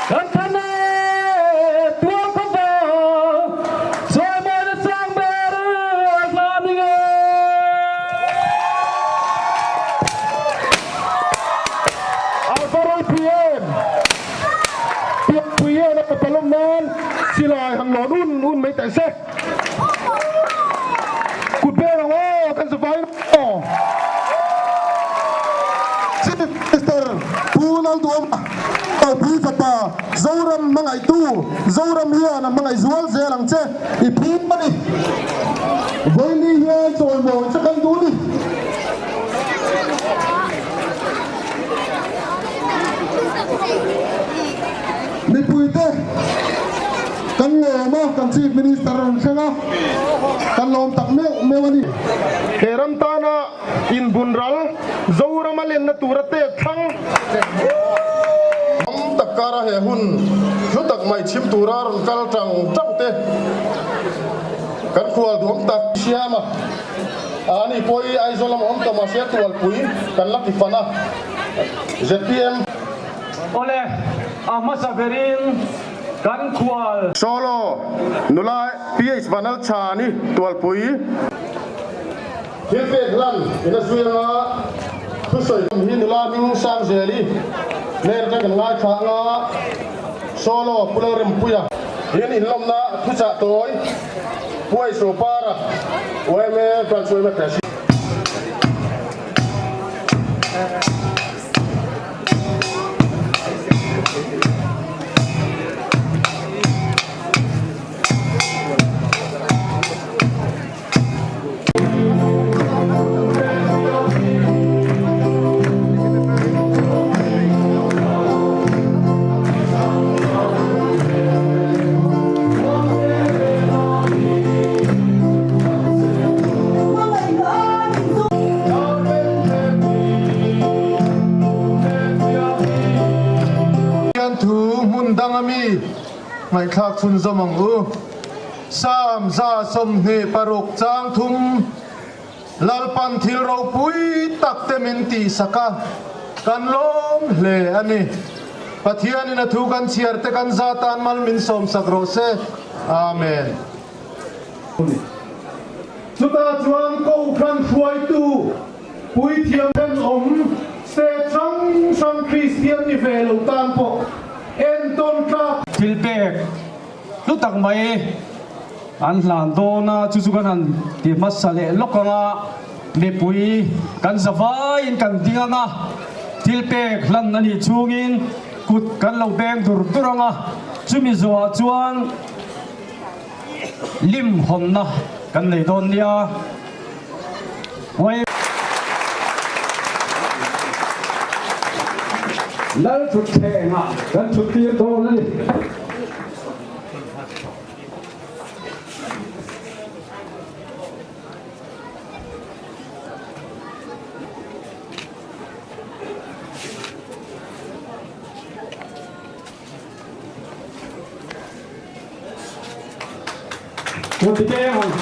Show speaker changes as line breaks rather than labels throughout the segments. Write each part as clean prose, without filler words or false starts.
Kan than e tual khawvel chawimawina sang ber a hla ning e.
Alpha Roy PM Pianpui hian a fapa lawm nan silai han lawn un un mai teh se. Kut beng ang aw kan safai aw.
Chief Minister Pu Lalduhoma Topui fapa Zoram hmangaihtu Zoram hian a hmangaih zual zel ang che i phum a ni. Vawiini hian chawimawi che kan duh ni. Mipuite kan lawm a, kan Chief Minister a rawn thleng a, kan lawm tak meuh meuh a ni.
He ram tana inbunral Zoram a lenna tura tek thlang.
Tam tak kara he hun hlu tak mai chhim tura rawn kal tang tang te kan khual duam tak siam a. Ani pawh hi Aizawl lamah awm tawh mahse tualpui kan la ti fan a. Zpm.
Awle, a hmasa berin kan khual.
Solo, nula PH Vanal Chhani tualpui. Thil pek hlan in a zui anga thusawi hi nula hming Sangzeli hnen atang kan ngaithla anga Solo Pu Lalrempuia hian inlawmna thuchah tawi Puai Sopara yma Branch yma President.
Thu hmun dang ami ngaihthlak chhunzawm ang u. Psalm 126 chang thum Lalpan thil ropui tak te min tihsak a, kan lawm hle a ni. Pathianin a thu kan chhiar te kan za tan mal min sawmsak rawh se. Amen.
Chutah chuan Kohhran hruaitu puithiam thenawm state hrang hrang Kristian ni ve lo tan pawh entawn tlak.
Thil pek Hlu tak mai an hlan dawn a, chu chu kan han ti hmasa leh lawk ang a, mipui kan za vaiin kan ding ang a, thil pek hlan a nih chhungin kut kan lo beng dur dur ang a, chumi zawhah chuan lim hawnna kan nei dawn nia. Lal thutthlengah kan thuttir dawn a ni. Kut ti keng ang.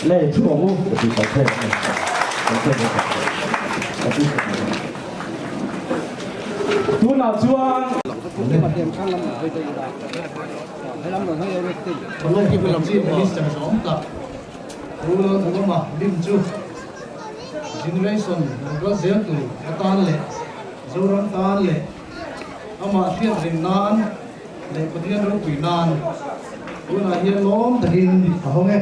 Lei thu ang u ka ti ta che. Tunah chuan
Minister zawng tak Rural Thalawma lim chu Generation lo kal zel tur atan leh Zoram tan leh amah hriat reng nan leh Pathian ropui nan tunah hian lawm takin a hawng e.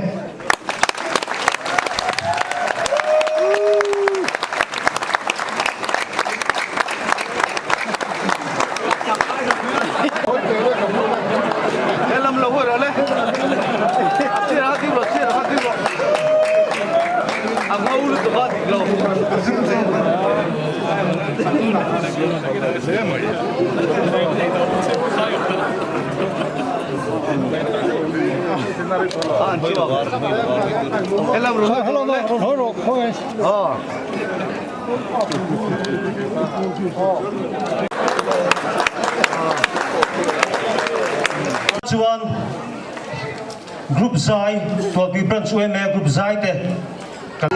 Chuan Group zai Tualpui Branch yma Group zai te kan.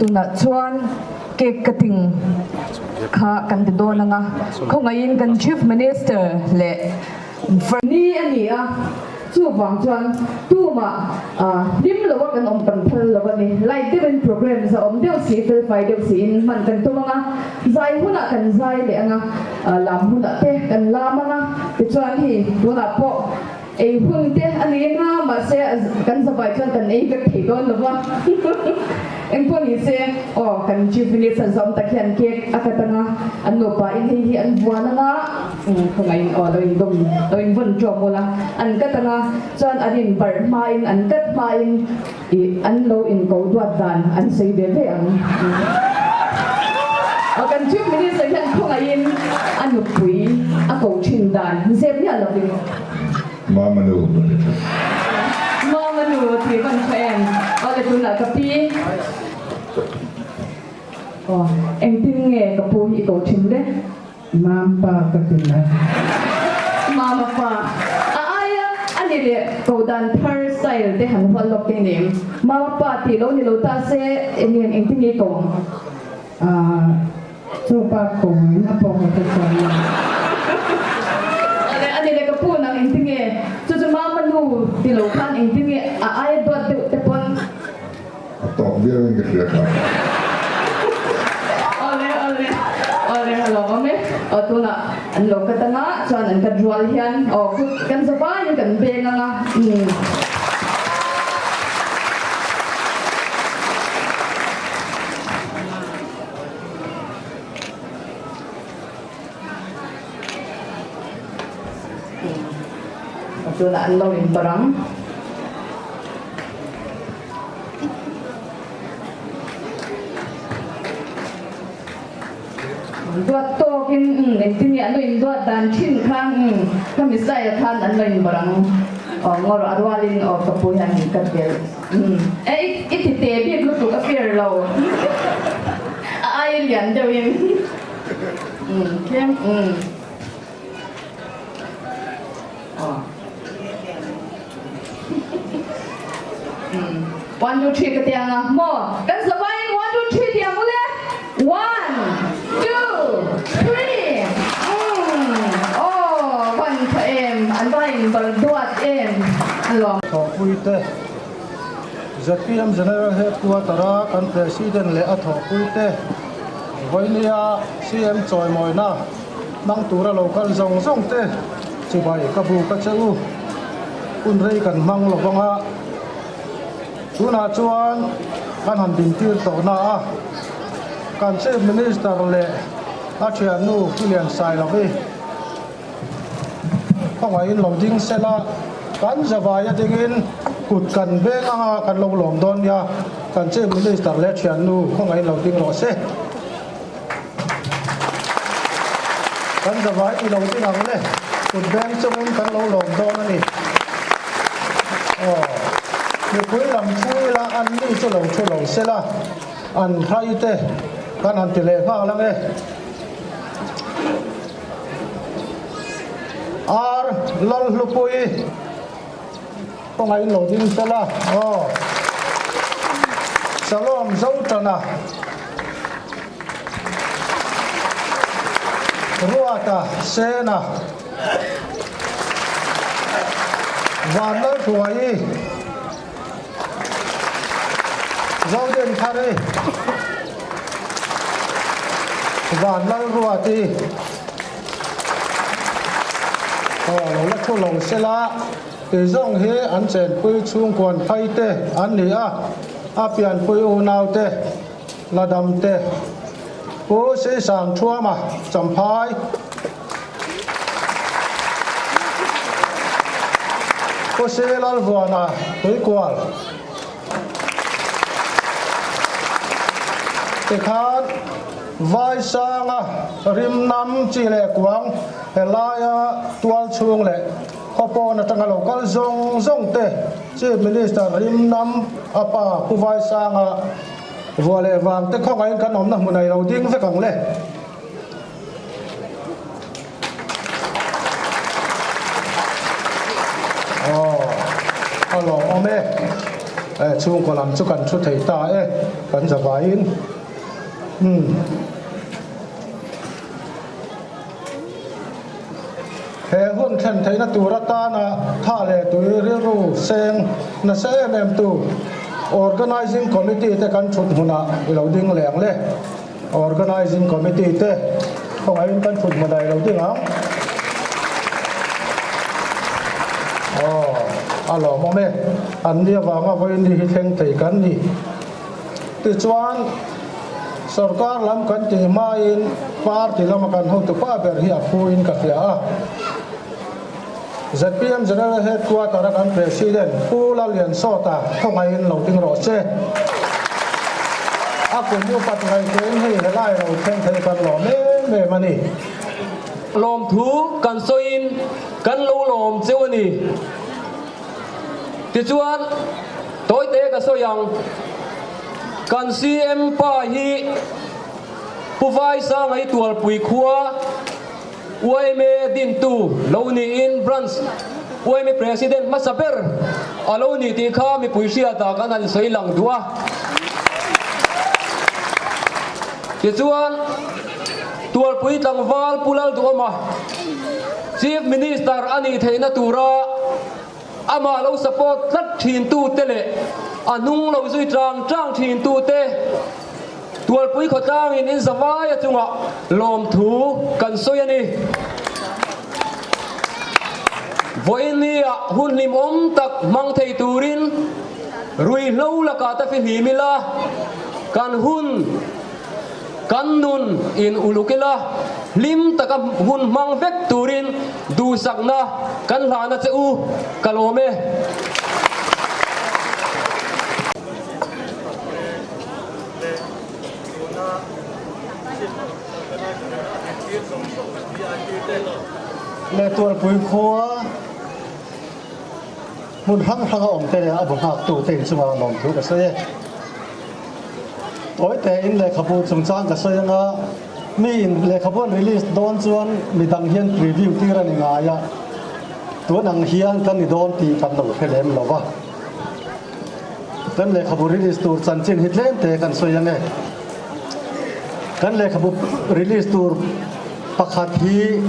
Tunah chuan cake cutting kha kan ti dawn ang a, khawngaihin kan Chief Minister leh Ni a ni a, chuvang chuan tumah hlim lo a kan awm tam phal lo a ni. Light deuhin programme za awm deuh si, felfai deuh siin hman kan tum ang a, zai hunah kan zai leh ang a, lam hunah te kan lam ang a, tichuan hei tunah pawh Ei hun te a ni eng a, mahse kan zavai chuan kan ei vek thei dawn lo va. Engpawh ni se, aw kan Chief Minister zawm tak hian cake a cut ang a, an nupa in hei hi an vuan ang a, khawngaihin aw lo in dawm, lo in vawn ṭawm ula, an cut ang a, chuan an in barh hmain, an cut hmain ih an lo in ko duat dan an sawi ve ve ang. Aw kan Chief Minister hian khawngaihin a nupui a ko ṭhin dan zep miah lovin.
Mama nu ka ti tlat.
Mama nu ti van tha em? Awle tunah ka pi. Aw engtin nge ka pu hi i ko thin le?
Mampa ka ti mai.
Mama pa. A aia a ni leh ko dan thar style te han hual lawk te ni. Mama pa tih lo ni lo ta se eng engtin nge i ko ang?
Aaa chu pa kawngin a pawh ka hre chuan lo.
Awle ani le ka pu nang engtin nge chu chu mama nu ti lo khan engtin nge a aia duat deuh te pawn.
A tawk viau in ka hria kha.
Awle awle awle a lo awm e. Aw tunah an lo cut anga chuan an cut rual hian aw kut kan za vaiin kan beng anga umm. Tunah an lo inbar ang. Duat tawkin engtin nge an lo induat dan thin khan ka Messiah khan an lo inbar ang. Aw ngawr a rualin aw ka pu hian min cut belh. E i ti te bik lutuk a fair lo. A ai lian deuhin. Tlem. Aw. One two three ka ti ang a maw? Kan zavaiin one two three ti ang ule. One two three. Aw van tha em an va inbar duat em alawm.
Thawhpuite, zpm General Headquarter-a kan President leh a thawhpuite vawinia CM chawimawina hmang tura lo kal zawng zawng te chibai ka bu ka che u. Hun rei kan hmang lo vang a, tunah chuan kan han dintir tawh na a, kan Chief Minister leh a thiannu Pu Liansailovi Khawngaihin lo ding sela, kan zavai a dingin kut kan veng anga kan lo lawm dawn nia, kan Chief Minister leh thiannu khawngaihin lo ding rawh se. Kan zavai i lo ding ang le, kut veng chungin kan lo lawm dawn a ni. Aw, mipui lam thu ila an ni chu lo thu lo sela, an hrai te kan han ti leh nghal ang e. Ar Lalhlupui kawngaihin lo ding fel a, aw. Shalom Zotana Ruata Sena Vanlalhruaii Zodenthari Vanlalruati Aw lo la thu lo sela tih zawng hi an chenpui chhungkuan phai te an ni a, a pianpui unau te la dam te Pu Sisang Thuama Champhai Pu Si Lalvuana Tuikual Tikhan Vaisanga rimnam chi leh kuang helaia tual chhung leh khaw pawn atanga lo kal zawng zawng te Chief Minister rimnam a pa Pu Vaisanga vuah leh vang te khawngaihin kan awmna hmun a i lo ding vek ang le. Aw, a lawmawm e. Chhungkaw lam chu kan thu thei ta e, kan za vaiin. Umm. He hun thlen theihna tur atana tha leh tui rilru seng nasa em em tu Organising Committee te kan thut hmunah i lo ding leh ang le. Organising Committee te khawngaihin kan thut hmunah i lo ding ang. Aw, a lawmawm e. An ni avanga vawiin hi thleng thei kan ni. Tichuan, sorkar lam kan tih hmain party lama kan hotu pa ber hi a phuin ka hria a. Zpm General Headquarter a kan President Pu Lalliansawta khawngaihin lo ding rawh se. A kum upat ngaihtuahin hei helai lo thleng thei kan lawm em em a ni.
Lawmthu kan sawiin kan lo lawm cheu a ni. Tichuan, tawite ka sawi ang, kan CM pa hi Pu Vaisanga hi Tualpui khua yma dintu lo niin Branch yma President hmasa ber a lo ni tih kha mipui hriatah kan han sawi lang duh a. Tichuan, Tualpui tlangval Pu Lalduhawma Chief Minister a nih theihna tura amah lo support tlat thintute leh a hnung lo zui tlang tlang thintute Tualpui khawtlangin in zavaia chungah lawmthu kan sawi a ni. Vawiinniah hun hlimawm tak hmang thei turin ruihhlo lakah ta fihlim ila, kan hun Kan nun in uluk ila, hlim taka hun hmang vek turin duhsakna kan hlahna che u ka lawm e.
Leh Tualpui khua hmun hrang hranga awm te leh a bu nghaktu te inchungah lawmthu ka sawi e. Tawi tein lehkhabu chungchang ka sawi anga mi in lehkhabu an release dawn chuan midang hian preview tir a ni ngai a, tun ang hian kan ni dawn tih kan lo hre lem lo va. Kan lehkhabu release tur chanchin hi tlem te kan sawi ange. Kan lehkhabu release tur pakhat hi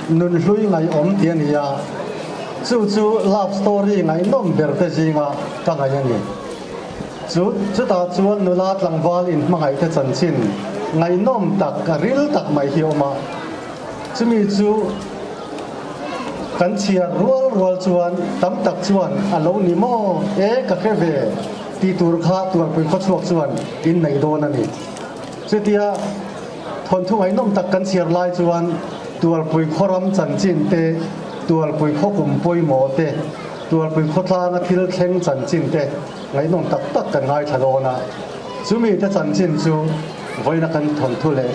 Nunhlui Ngaihawm tih a ni a, chu chu love story ngaihnawm ber te zinga ka ngaih a ni. Chu chutah chuan nula tlangval inhmangaih te chanchin ngaihnawm tak, ril tak mai hi a awm a. Chumi chu kan chhiar rual rual chuan tam tak chuan a lo ni maw e ka hre ve tih tur kha Tuarpui khawchhuak chuan in nei dawn a ni. Chutia thawnthu ngaihnawm tak kan chhiar lai chuan Tuarpui khawram chanchin te, Tuarpui khawkum pawimawh te, Tualpui khawtlanga thil thleng chanchin te ngaihnawm tak tak kan ngaithla dawn a, chumi te chanchin chu vawiina kan thawnthu leh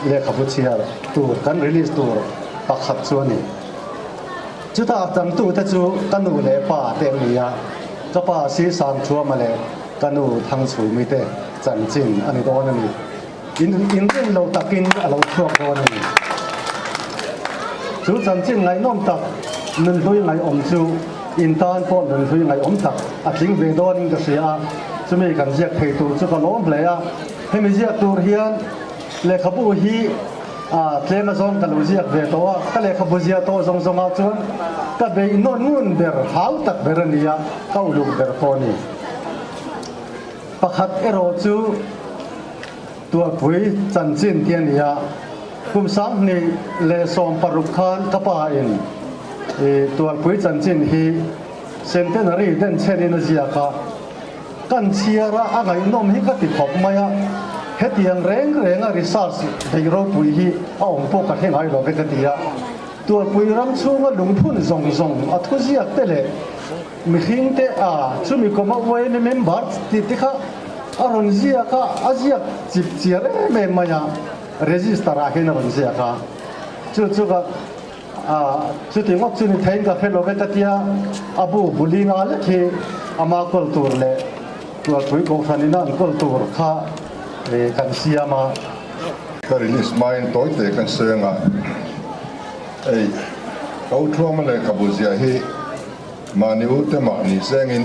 lehkhabu chhiar tur kan release tur pakhat chu a ni. Chuta changtu te chu ka nu leh pa te an ni a, ka pa Sisang Thuama leh ka nu Thangchhumi te chanchin a ni dawn a ni. In inrin lo takin a lo chhuak dawn a ni. Chu chanchin ngaihnawm tak nunhlui ngaihawm chu in tan pawh nunhlui ngaihawm tak a tling ve dawnin ka hria a, chumi kan ziak thei tur chu ka lawm hle a. Hemi ziak tur hian lehkhabu hi tlem azawng ka lo ziak ve tawh a, ka lehkhabu ziah tawh zawng zawngah chuan ka beih nawn ngun ber, hau tak ber a ni a, ka uluk ber pawh a ni. Pakhat erawh chu Tualpui chanchin tih a ni a, kum 2016 khan ka pa in Tualpui chanchin hi Centenary denchhenin a ziak a, kan chhiar a, a ngaihnawm hi ka ti khawp mai a, hetiang reng renga research beih ropui hi a awm pawh ka hre ngai lo ve ka ti a, Tualpui ram chhunga lungphun zawng zawng a thuziak te leh Mihring te a chumi kawm a uaimi member tih te kha a rawn ziak a, a ziak chip chiar em em mai a, register ah hian a rawn ziak a, chu chu ka chuti ngawt chu ni theiin ka hre lo ve ka tia, a bu buli nga lek hi ama kawl tur leh Tualpui Kohhran ina an kawl tur kha kan siam a.
Ka release hmain tawi te kan seng a, hei Ko Thuama lehkhabu ziah hi Mahni u te mahni sengin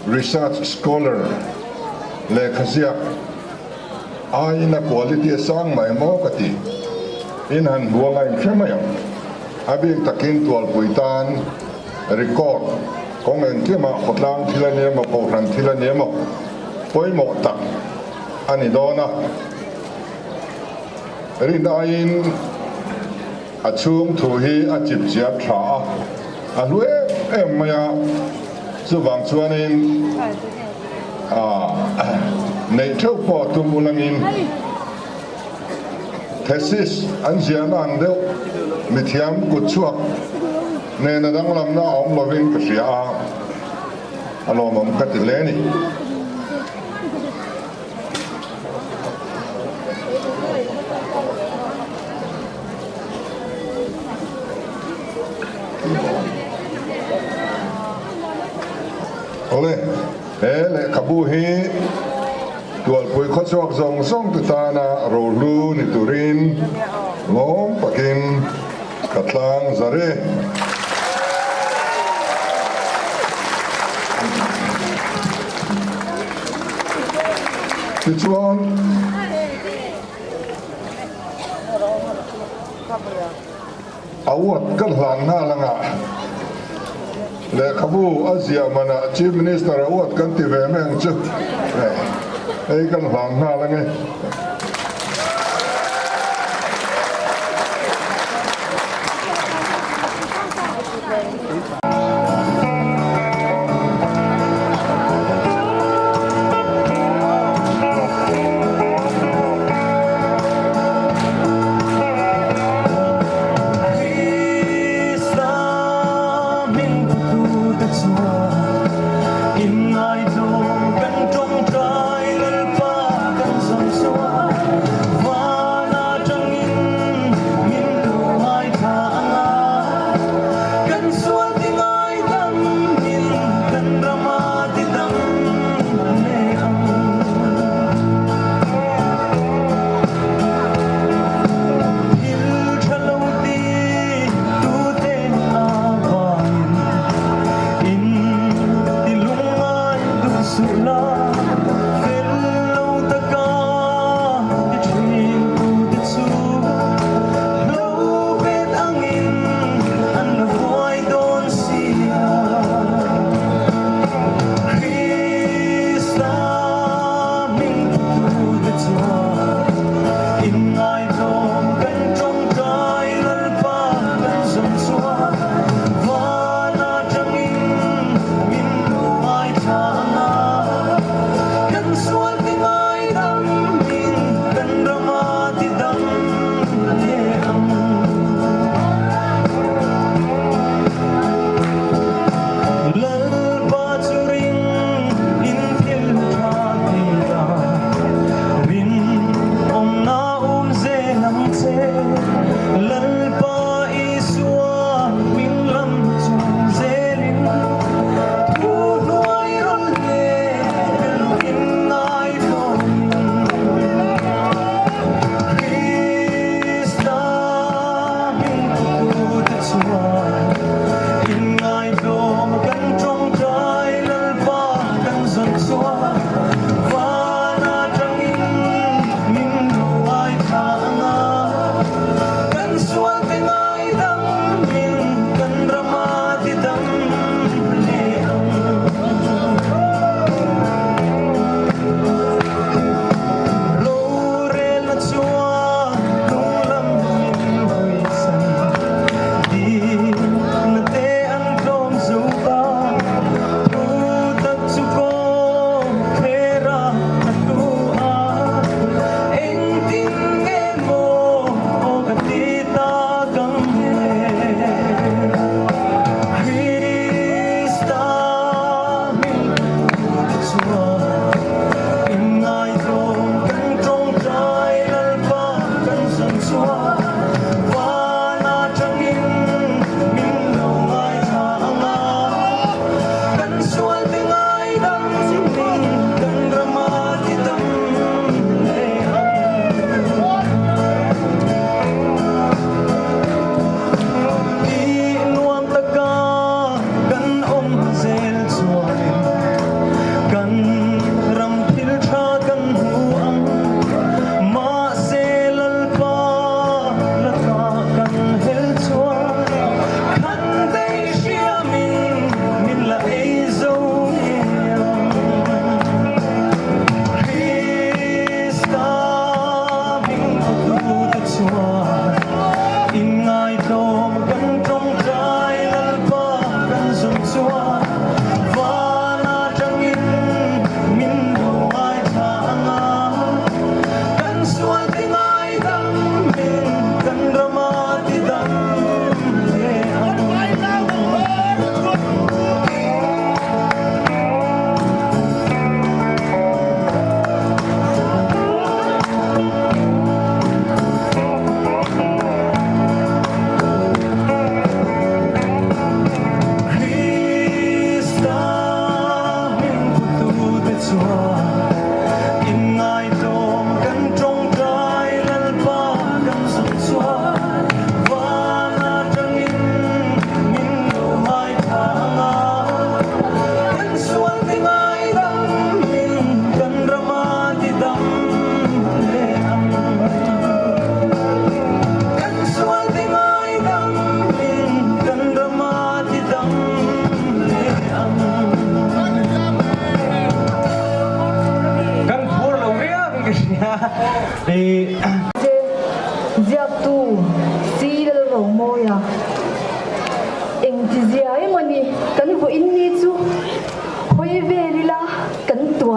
Research Scholar lehkha ziak aiin a quality a sang mai maw ka ti. In han hmuang a inhre mai ang. A bik takin tualpui tan record kawng engkimah khawtlang thil a ni emaw kohhran thil a ni emaw pawimawh tak a ni dawn a. Rin aiin a chhung thu hi a chip chiat tha a, a hlu em em mai a, chuvang chuanin neih theuh pawh tum ulangin thesis an ziahna ang deuh mithiam kut chhuak nena danglamna a awm lovin ka hria a, a lawmawm ka ti hle a ni. Awle, he lehkhabu hi Tualpui khawchhuak zawng zawng te tana rohlu ni turin lawm takin ka tlang zar e. Tichuan, award kan hlan nghal anga lehkhabu a ziah manah Chief Minister award kan ti ve mai ang chu. Hei kan hlan nghal ange.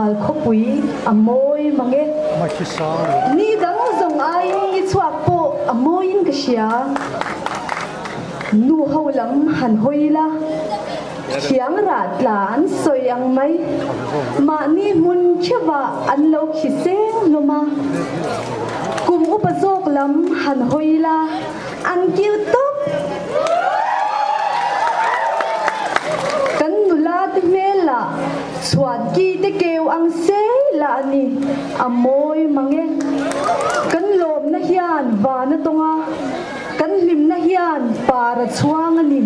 Tual khawpui a mawi mang e. Ni dang zawng aiin ni chhuak pawh a mawiin ka hria. Nu ho lam han hawi ila, thiang rah tla an sawi ang mai. Mahni hmun theuhah an lo khi seng hlawm a. Kum upa zawk lam han hawi ila, an kiu tawp. Kan nula te hmel ah chhuat ki te keu ang se lah a ni, a mawi mang e. Kan lawmna hian van a tawng a, kan hlimna hian par a chhuang a ni.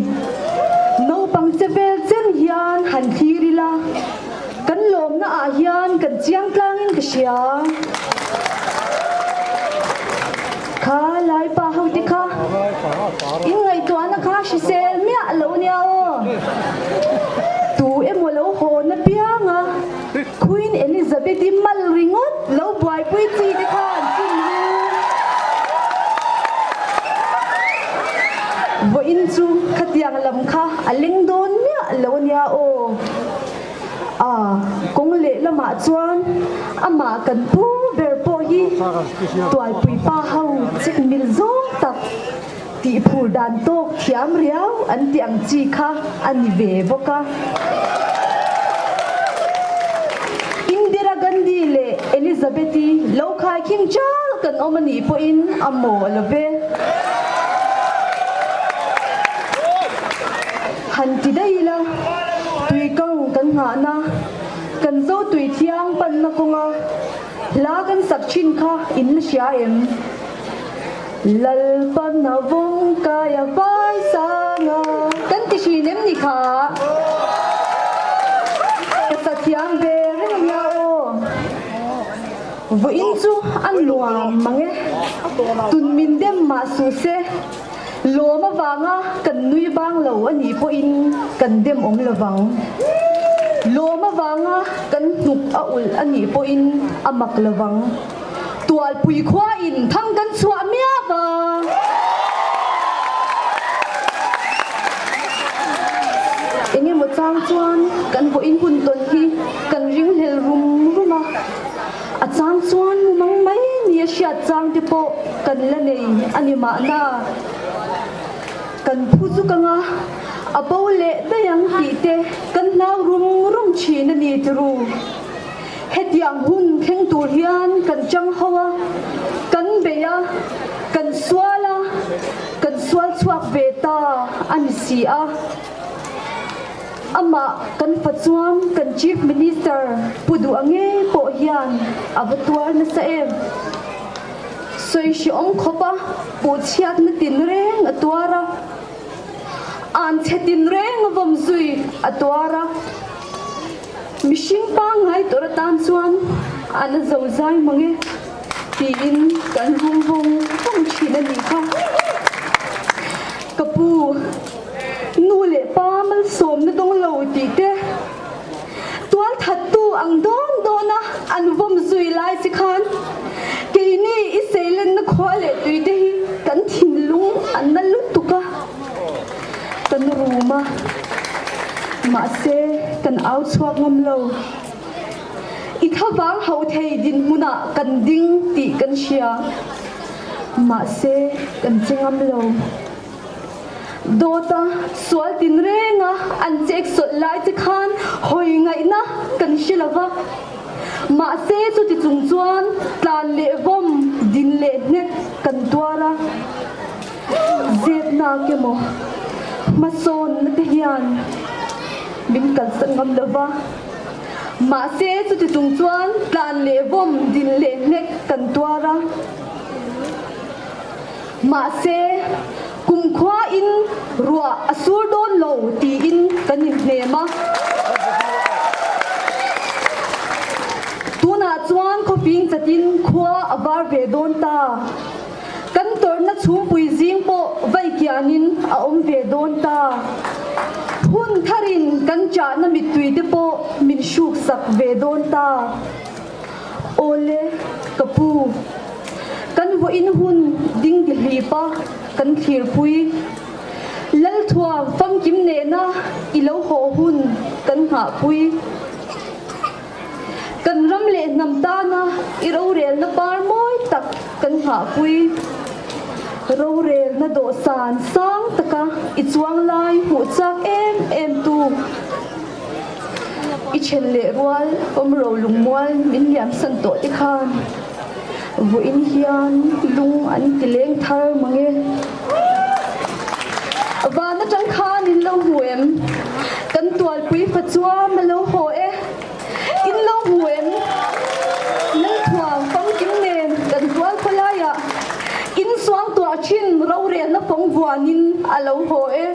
Naupang che vel chen hian han thlir ila, kan lawmna ah hian kan chiang tlangin ka hria. Kha lai pa ho te kha in ngaihtuahna kha hrisel miah lo nia aw. Tu emaw lo hawn apiang a Queen Elizabeth-i mal ringawt lo buaipui chi te kha an chim ru. Vawiin chu khatiang lam kha a leng dawn miah lo nia aw. A kawng lehlamah chuan amah kan pu ber pawh hi tualpui pa ho chek mil zawng tak tih phur dan tawk thiam riau an tih ang chi kha a ni ve bawk a. Indira Gandhi leh Elizabeth-i lo khaikhing chal kan awm a nih pawhin a maw lo ve. Han ti daih ila, tui kang kan nghahna, kan zo tui thiang panna kawnga hla kan sak thin kha in la hria em? Lalpana vawng kaia vai sanga kan ti thin em ni kha? Ka sa thiam ve reng ania aw. Vawiin chu a nuam mang e, tun min dem mah suh se. Lawm avanga kan nui bang lo a nih pawhin kan dem awm lo vang. Lawm avanga kan hnuk a ulh a nih pawhin a mak lo vang. Tualpui khuain thang kan chhuah miau va. Eng emaw chang chuan kan vawiin hun tawn hi kan ringhlel rum rum a. A chang chuan mumang mai nia hriat chang te pawh kan la nei a ni mahna. Kan phu chu ka nga, a bo leh daih ang tih te kan hlau rum rum thin a ni tiru. Hetiang hun thleng tur hian kan chang ho a, kan bei a, kan sual a, kan sual chhuak ve ta a ni si a. Amah kan fa chuan kan Chief Minister Pu Duh ngei pawh hian a va tuar nasa em? Sawi hrehawm khawp a puhchhiatna tinreng a tuar a, anchhe tinreng a vawm zui a tuar a, mihring pangngai tur atan chuan a na zo zai mang e tiin kan rum vawng vawng thin a nih kha. Ka pu. Nu leh pa malsawmna dawng lo tih te, tualthattu ang dawn dawna an vawm zui lai che khan keini i seilenna khua leh tui te hi kan thinlung an na lutuk a, kan rum a, mahse kan au chhuak ngam lo. I thlavang hauh thei dinhmunah kan ding tih kan hria, mahse kan che ngam lo. Dawta sual tinrenga an chek sawlh lai che khan hawi ngaihna kan hre lo va. Mahse chuti chung chuan tlan leh vawm din leh hnek kan tuar a. Zepnak emaw hmasawnna te hian min kalsan ngam lo va. Mahse chuti chung chuan tlan leh vawm din leh hnek kan tuar a. Mahse, kumkhuain ruah a sur dawn lo tiin kan inhnem a. Tunah chuan khawping chatin khua a var ve dawn ta. Kan tawrhna chhungpui zing pawh vaikianin a awm ve dawn ta. Hun tharin kan chahna mittui te pawh min hruksak ve dawn ta. Awle, ka pu. Kan vawiin hun ding ti hlip a, kan thlirpui. Lalthuam famkim nena i lo haw hun kan nghahpui. Kan ram leh hnam tana i rorelna par mawi tak kan nghahpui. Rorelna dawhsan sang taka i chuang lai hmuh chak em em tu. I then leh rual awm ro lungmual min liamsan tawh te khan vawiin hian lung an ti leng thar mang e. Van atang khan in lo hmu em? Kan tualpui fa chuan a lo haw e. In lo hmu em? Lalthuam famkim nen kan tual khawlaiah in suangtuah thin rorelna fawng vuanin a lo haw e.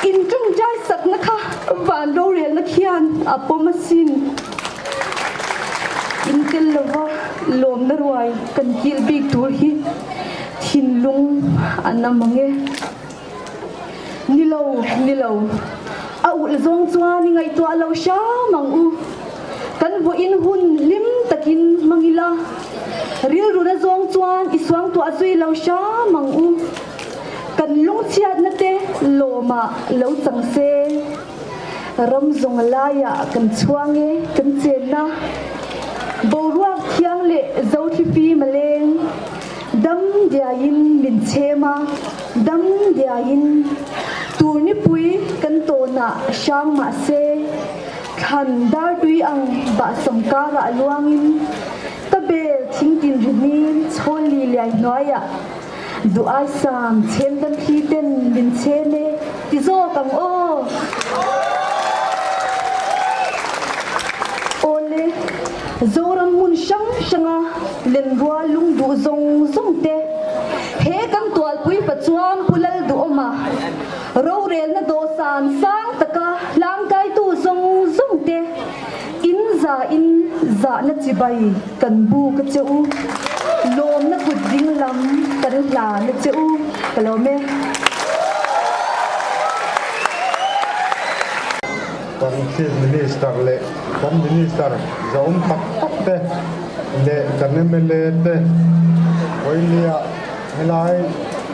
In tawngtai sakna kha van rorelna khian a pawm asin. In tel lova lawmna ruai kan kil bik tur hi thinlung a na mang e. Ni lo, ni lo. A ulh zawng chuan i ngaihtuah lo hram ang u. Kan vawiin hun hlim takin hmang ila, rilru na zawng chuan i suangtuah zui lo hram ang u. Kan lungchhiatna te lawmah lo chang se. Ram zawng laiah kan chhuang e, kan chenna. Boruak thiang leh zothlifim a leng. Dam diaiin min chhem a, dam diaiin turnipui kan tawnah hrang mah se, thlan dartui ang bahsam karah luangin ka bel thingtin ri hnim chhawl li liai hnuaiah duh aisam chhem dam thli ten min chhem e ti zawk ang aw. Awle, Zoram hmun hrang hranga lenrual lung duh zawng zawng te, he kan tualpui pachuam Pu Lalduhawma rorelna dawhsan sang taka hlangkaitu zawng zawng te in za in zahna chibai kan buk a che u, lawmna kut ding lam kan hlan a che u, ka lawm e.
Kan Chief Minister leh kan Minister zahawm tak tak te leh kan mla te vawinia helai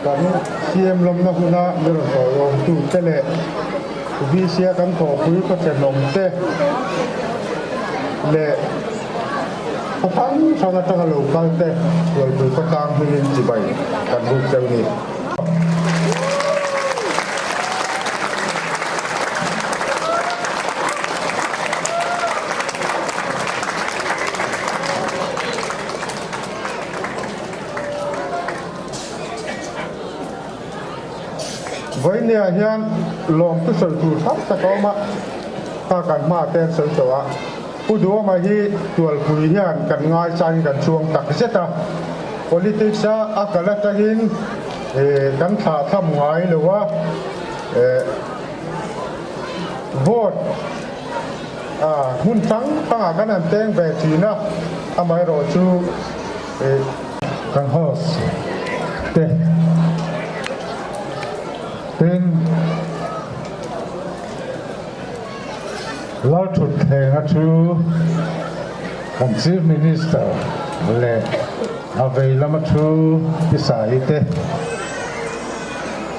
kan CM lawmna huna mi rawn tawiawmtu te leh VC a kan thawhpui ka thenawm te leh khaw hrang hrang atanga lo kal te Tualpui khawtlang hmingin chibai kan ruk cheu ni. Vawinia hian lawm chu sawi tur tam tak a awm a, kha kan hma te an sawi tawh a, Pu Duhawma hi Tualpui hian kan ngaisangin kan chhuang tak zet a, Politics a a kal atangin kan thlah tham ngai lo a, vote hmun hrang hrangah kan han teng ve thin a, amaherawhchu
Kan host te tin Lalthutthlenga chu kan Chief Minister leh a vei lama thu Pi Saii te,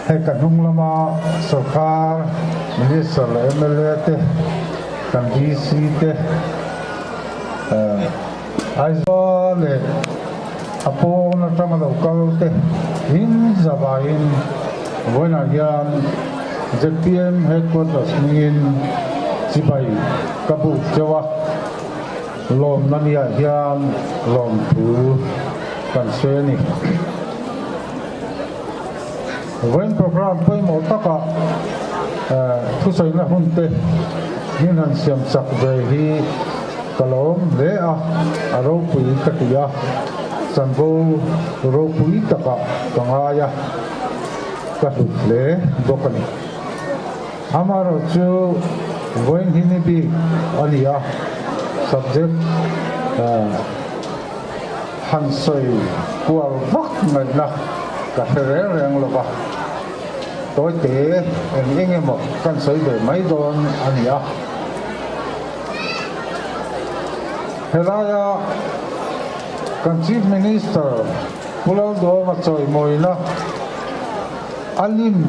hei ka hnung lama sawrkar Minister leh mla te, kan DC te, Aizawl leh a pawn atanga lo kal te in zavaiin vawiinah hian zpm headquarters hmingin chibai ka buk cheu a, lawmna niah hian lawmthu kan sawi a ni. Vawiin programme pawimawh takah thusawina hun te min han siam chak ve hi ka lawm hle a, a ropui ka ti a, chanvo ropui takah ka ngai a, ka hlut hle bawk a ni. Amaherawhchu vawiin hi ni bik a ni a, subject Han sawi kual vak ngaihna ka hre reng reng lo va, tawite eng eng emaw kan sawi ve mai dawn a ni a. Helaia kan Chief Minister Pu Lalduhoma chawimawina a lim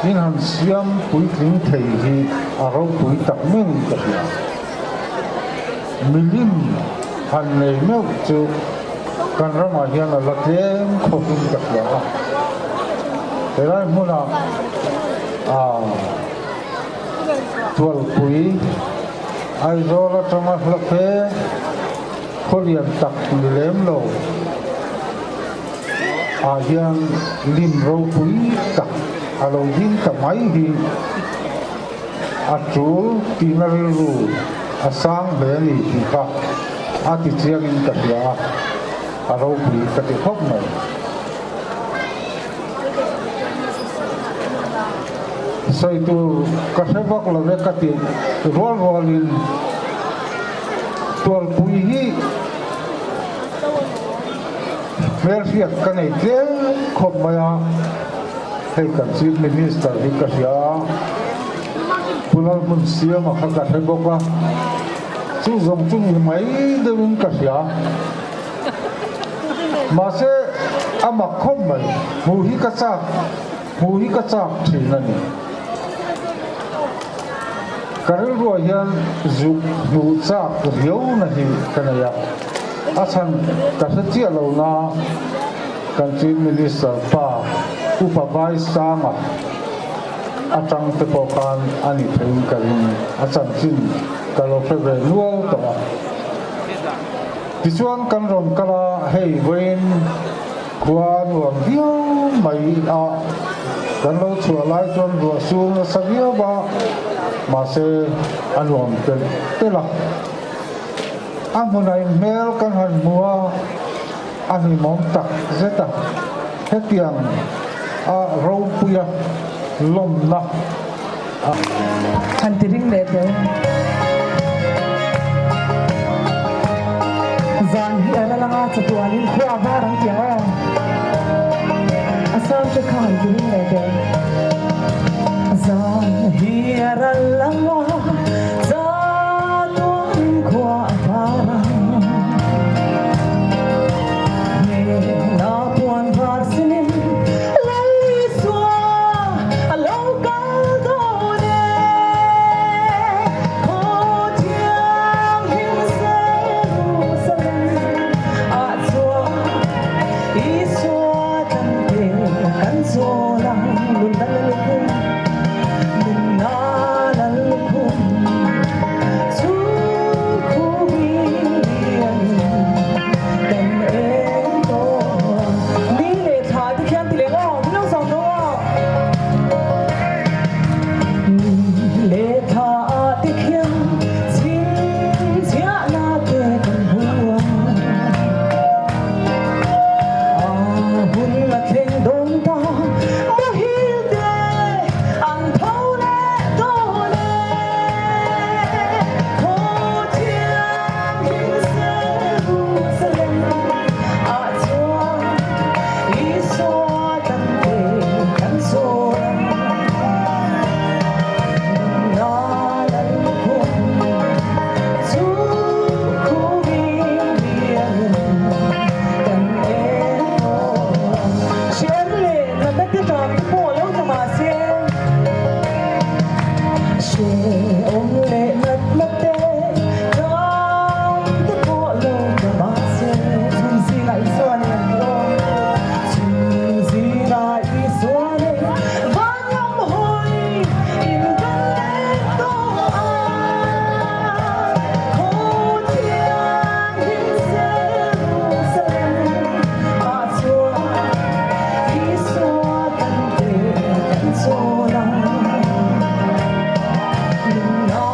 in han siam puitling thei hi. a ropui tak meuhin ka hria. Milim han nei meuh chu kan ramah hian a la tlem khawpin ka hria a. Helai hmunah aa Tualpui Aizawl atanga hla fe khaw lian tak ni lem lo ah hian lim ropui tak a lo ding ta mai hi a tul tihna rilru a sang hle a ni tih kha a ti chiangin ka hria a, a ropui ka ti khawp mai. Sawi tur ka hre vak lo ve ka tih rual rualin Tualpui hi hmelhriat ka nei tlem khawp mai a, hei kan Chief Minister hi ka hria a, Pu Lalhmunsiama kha ka hre bawk a, chu zawng chu ni mai deuhin ka hria. Mahse a mak khawp mai, hmuh hi ka chak, hmuh hi ka chak thin a ni. Ka rilruah hian zuk hmuh chak riau na hi ka nei a, a chhan ka hre chiah lo na kan Chief Minister pa Upa Vai Sanga atang te pawh khan a ni theiin ka ring, a chanchin ka lo hre ve nual tawh a. Tichuan kan rawn kal a, hei vawiin khua nuam viau mai a, kan lo chhuah lai chuan ruah sur nasa viau a, mahse a nuam telh telh a. A hmunah in hmel kan han hmu a, a hlimawm tak zet a, hetiang a ropuia lawmna a.
Han ti ring leh teh. Zan hi a la lang a, chatuanin khua a var ang tih ang aw. A sound te kha han ti ring leh teh. Zan hi a ral lang a, chatuanin khua a var ang. Hnena puan var sinin Lal Isua a lo kal dawn e. Khaw thianghlim Jerusalem ah chuan Isua kan pe kan chawl ang nunna lalkhum, nunna lalkhum chu khumin lianin kan eng tawh ang. Ni leh thla te khian ti leh aw, min lo zawm lo aw. Ni leh thla te khian chhinchhiahna te kan hmu a. A hun a thleng dawn ta, muhil te an tho leh dawn e. Khaw thianghlim Jerusalem ah chuan Isua kan pe kan zawn ang. Nunna lalkhum chu khumin lianin kan en tawh ang. Hriat leh natna te ṭam te pawh lo tla mahse. Hrehawm leh natna te ṭam te pawh lo tla mahse. Chhun zingah Isua nen an tlawm. Chhun zingah Isua nen van lam hawi in kan leng tawh a. Khaw thianghlim Jerusalem ah chuan Isua kan pe kan chawl ang. Nunna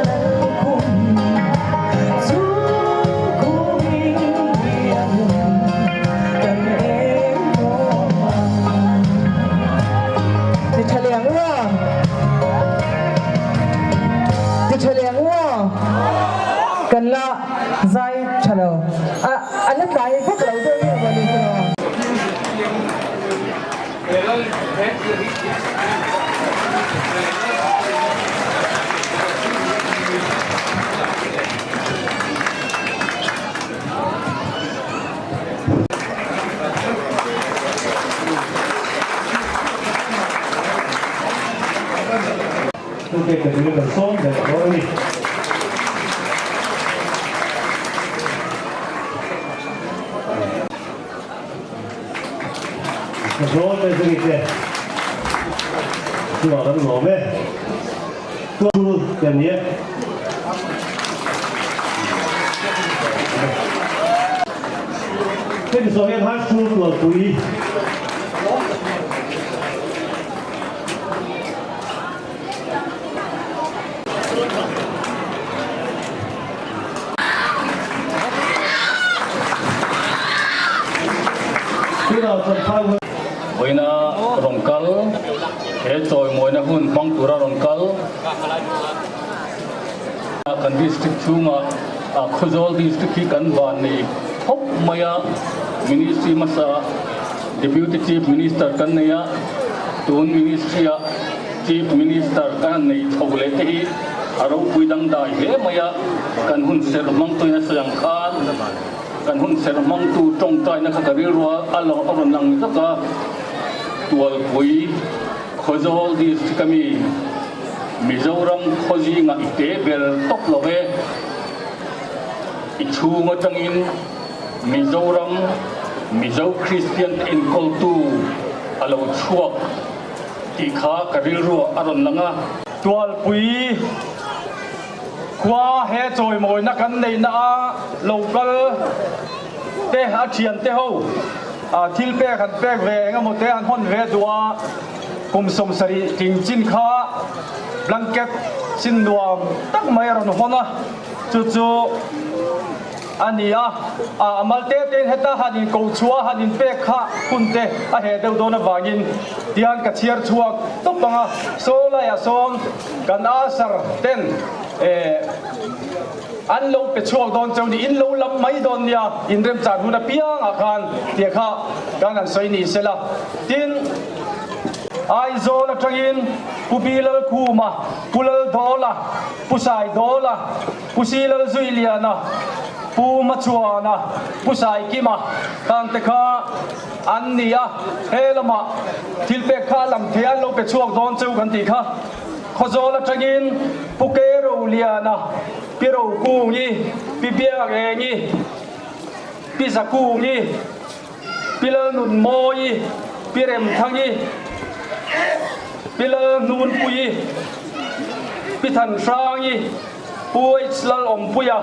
lalkhum chu khumin lianin kan eng tawh ang. Ti tha leh ang u a. Ti tha leh ang u a. Kan la zai tha lo. A a la tlai vak lo deuh nge maw ni chu.
Thilpek pe turin kan sawm ve leh dawn a ni. Zawl te zui te chungah kan lawm e. Tual te an ni e. Hemi zawh hian High School Tualpui
Vawiina rawn kal, he chawimawina hun hmang tura rawn kal kan district chhunga Khawzawl district hi kan van nei khawp mai a, ministry hmasa Deputy Chief Minister kan nei a, tun ministry ah Chief Minister kan han nei chho leh te hi a ropui dangdai hle mai a, kan hun serh hmangtuin a sawi ang khan kan hun serh hmangtu tawngtaina kha ka rilru a a rawn lang zak a, Tualpui Khawzawl District ami Mizoram khaw zingah i te ber tawp lo e, i chhung atangin Mizoram Mizo Kristian te enkawltu a lo chhuak. Tih kha ka rilruah a rawn lang a.
Tualpui khua he chawimawina kan neihna a local te a thian te ho thil pek han pek ve eng emaw te han hawn ve duh a, kum 70 tling chin kha blanket chin nuam tak mai a rawn hawn a, chu chu A ni a, a mal te tein heta han in ko chhuah han in pek kha hun te a heh deuh dawn avangin tian ka chhiar chhuak tawp ang a, saw laiah sawn kan Asar ten eh an lo pe chhuak dawn cheu ni, in lo lam mai dawn nia, in remchan hun apiangah khan tia kha kan han sawi ni sela. Tin, Aizawl atangin Pu Bilalkhuma, Pu Laldawla, Pu Saidawla, Pu Silalzuiliana, Pu Machuana, Pu Saikima khang te kha an ni a, he lamah thil pek kha a lam thei a, an lo pe chhuak dawn cheu kan tih kha. Khawzawl atangin Pu Keroliana, Pi Rokungi, Pi Biakengi, Pi Zakungi, Pi Lalnunmawii, Pi Remthangi, Pi Lalhnunpuii, Pi Thanhrangi, Pu H Lalawmpuia,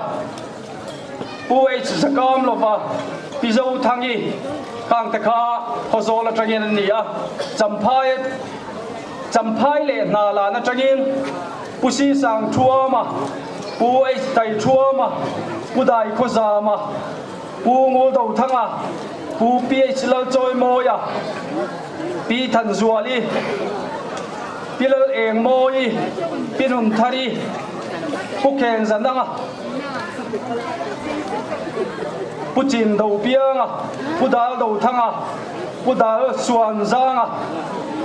Pu H Zakamlova, Pi Zothangi khang te kha Khawzawl atangin an ni a, Champhai Champhai leh Hnalan atangin Pu Sisangthuama, Pu H Taithuama, Pu Daikhawzama, Pu Nguldothanga, Pu PH Lalchawimawia, Pi Thanzuali, Pi Lalengmawii, Pi Nunthari, Pu Khengzananga, Pu Chindopianga, Pu Daldothanga, Pu Dalsuanzanga,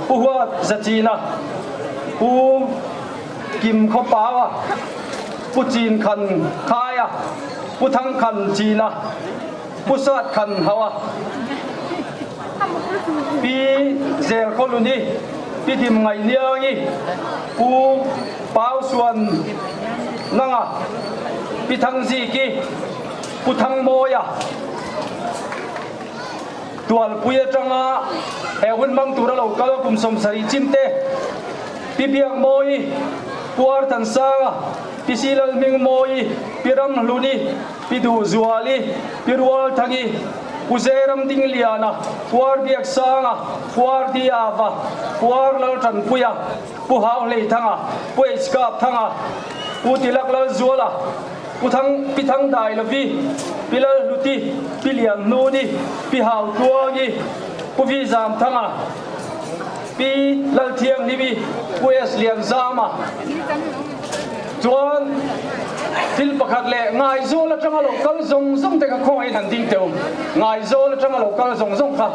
Pu Huatzachina, Pu Kimkhawpaua, Pu Chinkhan Khaia, Pu Thangkhan China, Pu Sat Khan Haua, Pi Zel Khawluni, Pi Dim Ngaih Niangi, Pu Pau Suan Nanga, Pi Thang Ziki, Pu Thang Mawia, Tualpui atanga he hun hmang tura lo kal kum 70 chin te, Pi Biak Mawi, Pu Arthan Sanga, Pi Silalhming Mawi, Pi Ramhluni, Pi Duhzuali, Pi Rualthangi, Pu Zeram Dingliana, Pu Arbiak Sanga, Pu Ardiava, Pu Arlaltanpuia, Pu Hauhleithanga, Pu Hkapthanga, Pu Tilak Lalzuala, Pu Thang, Pi Thang Dailovi, Pi Lalhluti, Pi Lianhnuni, Pi Hautuangi, Pu Vi Zamthanga, Pi Lalthianghlimi, Pu S Lianzama. Chuan thil pakhat leh Ngaizawl atanga lo kal zawng zawng te kha khawngaih in han ding teu. Ngaizawl atanga lo kal zawng zawng kha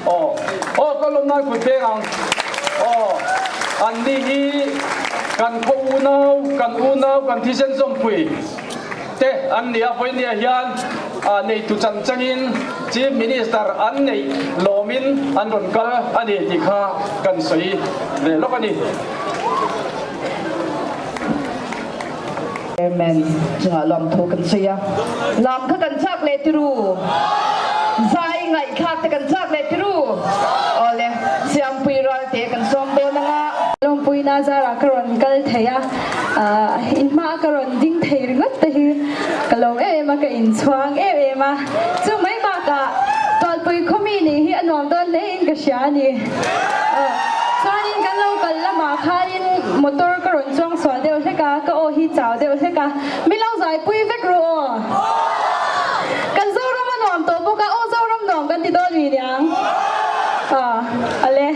aw aw ka lawm nan kut peng ang aw an ni hi kan khaw unau kan unau kan thisen zawmpui te an ni a vawinia hian neitu chan changin Chief Minister an neih lawmin an rawn kal a ni tih kha kan sawi ve lawk a ni.
Chairman chungah lawmthu kan sawi a, lam kha kan chak leh tiru, zai ngaihthlak te kan chak leh tiru, awle Siampui Ralte kan sawm dawn anga.
Lawmpuina zarah ka rawn kal thei a, in hmaah ka rawn ding thei ringawt te hi ka lawm em em a, ka inchhuang em em a, chu mai bakah Tualpui khaw mi nih hi a nuam dawn hle in ka hria a ni. Chuanin kan lo kal lamah khanin motor ka rawn chuang sual deuh hlek a, ka aw hi chau deuh hlek a, min lo zaipui vek ru aw. Kan Zoram a nuam tawh bawk a, aw Zoram nuam kan ti dawn mi niang. Aw ale.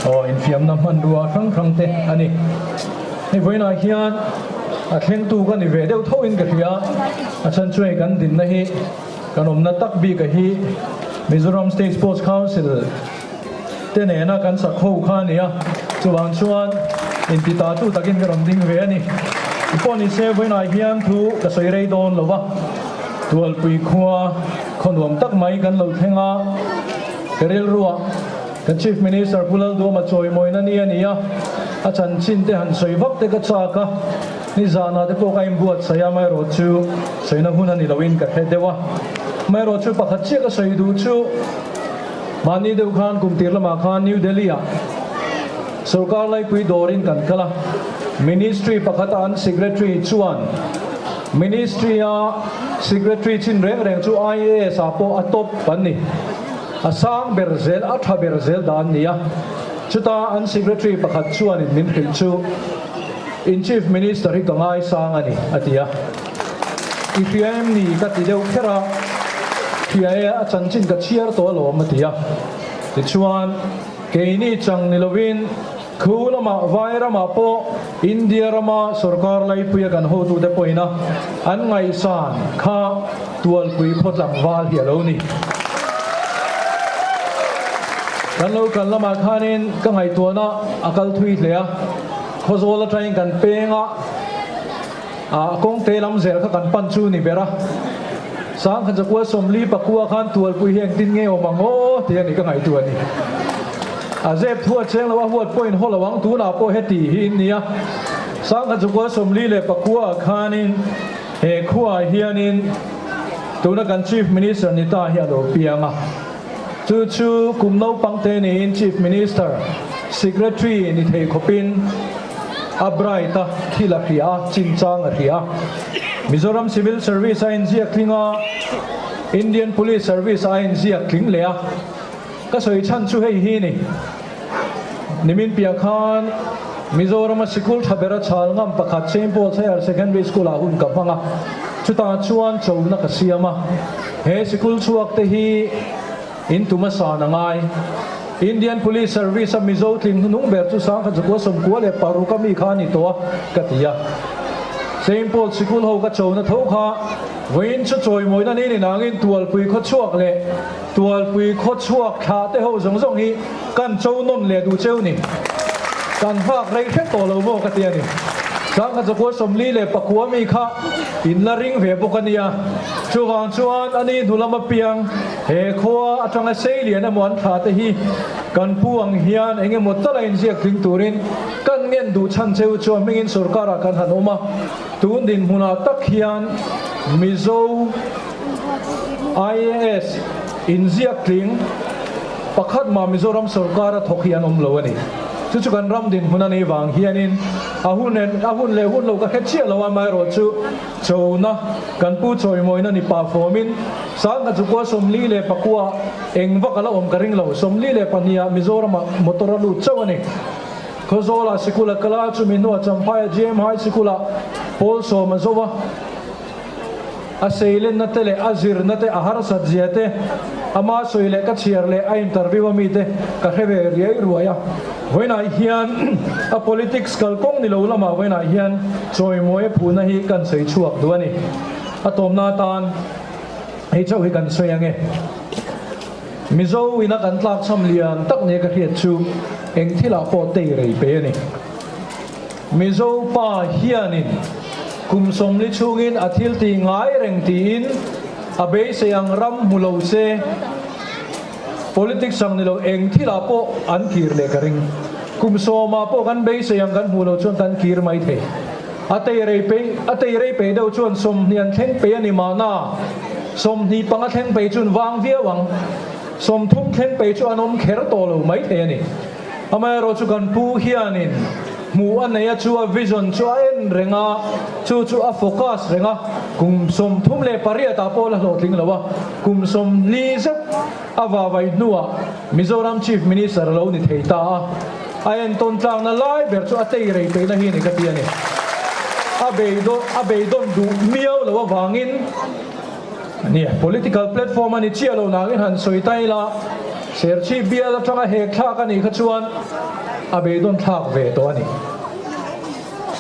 Aw infiamna hmanrua hrang hrang te a ni. Hei vawiinah hian a thlengtu ka ni ve deuh tho in ka hria. A chhan chu hei kan dinna hi kan awmna tak bik a hi Mizoram State Sports Council te nena kan sak ho kha a ni a, chuvang chuan inti ta tu takin ka rawn ding ve a ni. Pawh ni se vawiinah hian thu ka sawi rei dawn lo va, Tualpui khua khaw nuam tak mai kan lo thleng a, ka rilruah kan Chief Minister Pu Lalduama chawimawina ni a ni a, a chanchin te han sawi vak te ka chak a, nizanah te pawh ka inbuatsaih a, amaherawh chu sawina hun a ni loin ka hre deuh a, amaherawh chu pakhat chiah ka sawi duh chu, Mahni deuh khan kum tir lamah khan New Delhi ah sorkar laipui dawrin kan kal a. Ministry pakhata an Secretary chuan Ministry-a Secretary chin reng reng chu IAS ah pawh a top an ni. A sang ber zel, a tha ber zel dah an ni a. Chuta an Secretary pakhat chuanin min hrilh chu, In Chief Minister hi ka ngaisang a ni, a ti a. I hria em ni? ka ti deuh kher a. Hria e, a chanchin ka chhiar tawh alawm, a ti a. Tichuan, keini chang ni lovin khu lamah vai ramah pawh India rama sorkar laipuia kan hotute pawhin a an ngaihsan kha Tualpui khaw tlangval hi a lo ni. Kan lo kal lamah khanin ka ngaihtuahna a kal thui hle a, Khawzawl atangin kan peng a, a kawngte lam zel kha kan pan chu ni ber a. Sangkhat zakua 40 pakua khan Tualpui hi engtin nge awm ang aw tih a ni ka ngaihtuah a ni. A zep thu a cheng lo a huat pawhin haw lo ang tunah pawh heti hi in nia. Sangkhat zakua 40 pakua ah khanin he khuaah hianin tuna kan Chief Minister ni ta hi a lo piang a. Chu chu kum naupang te niin Chief Minister Secretary ni thei khawpin a bright a, thil a hria a, chinchang a hria a. Mizoram Civil Service a inziak tling a, Indian Police Service a inziak tling leh a. Ka sawi chhan chu hei hi ni. Nimin piah khan Mizorama sikul tha bera chhal ngam pakhat Saint Paul's Higher Secondary School ah hun ka hmang a, chutah chuan chona ka siam a. He sikul chhuak te hi in tum a san a ngai. Indian Police Service a Mizo tling hnung ber chu Sangkhat zakua 96 a mi kha a ni tawh a, ka ti a. Saint Paul sikul ho ka chona tho kha vawiin chu chawimawina ni ni nangin Tualpui khawchhuak leh Tualpui khawchhuak thlah te ho zawng zawng hi kan cho nawn leh duh cheu ni. Kan nghak rei hret tawh lo maw ka ti a ni. Sangkhat zakua 49 mi kha in la ring ve bawk a nia. Chuvang chuan a ni hnu lama piang he khua atanga sei lian emaw an thlah te hi kan pu ang hian eng emaw tala inziak tling turin kan ngen duh chhan cheu chuan hmingin sorkarah kan han awm a. Tun dinhmunah tak hian Mizo IAS inziak tling pakhat mah Mizoram sorkara thawk hi an awm lo a ni. Chu chu kan ram dinhmun a nih vang hianin a hun a hun leh hun lo ka hre chiah lo a, amaherawhchu chona kan pu chawimawina ni pah fawmin Sangha chukua 49 eng vak a la awm ka ring lo, 42 ah Mizoramah motor a lut chauh a ni. Khawzawlah sikul a kal a, chumi hnuah Champhaia GM High Sikul-ah pawl sawm a zo a. A seilenna te leh a zirna te, a harsat zia te, ama sawi leh ka chhiar leh a interview a mite ka hre ve riai ruai a. Vawiinah hian a politics kalkawng ni lo lamah vawiinah hian chawimawi a phuhna hi kan sawi chhuak duh a ni. A tawmna atan hei chauh hi kan sawi ange. Mizo ina kan tlakchham lian tak nia ka hriat chu eng thilah pawh tei rei pe a ni. Mizo pa hianin kum 40 chhungin a thil tih ngai reng tiin a beisei ang ram hmu lo se, politics ang ni lo eng thilah pawh an kir leh ka ring. Kum 10 ah pawh kan beisei ang kan hmuh lo chuan kan kir mai thei. A tei rei peih a tei rei peih deuh chuan 20 an thleng peih a ni mahna, 25 thleng peih chuan vang viau ang, 30 thleng peih chu an awm kher tawh lo mai thei a ni. Amaherawh chu kan pu hianin hmuh a nei a, chu a vision chu a en reng a, chu chu a focus reng a, kum 38 ah pawh la hlawhtling lo a, kum 40 zet a vavai hnuah Mizoram Chief Minister a lo ni thei ta a, a entawn tlakna lai ber chu a tei rei peihna hi a ni ka ti a ni. A beidawn a beidawn duh miau lo avangin a ni. Political platform a ni chiah lo nangin han sawi ta ila, Serchhip bial atanga hek thlak a nih kha chuan a beidawn thlak ve tawh a ni.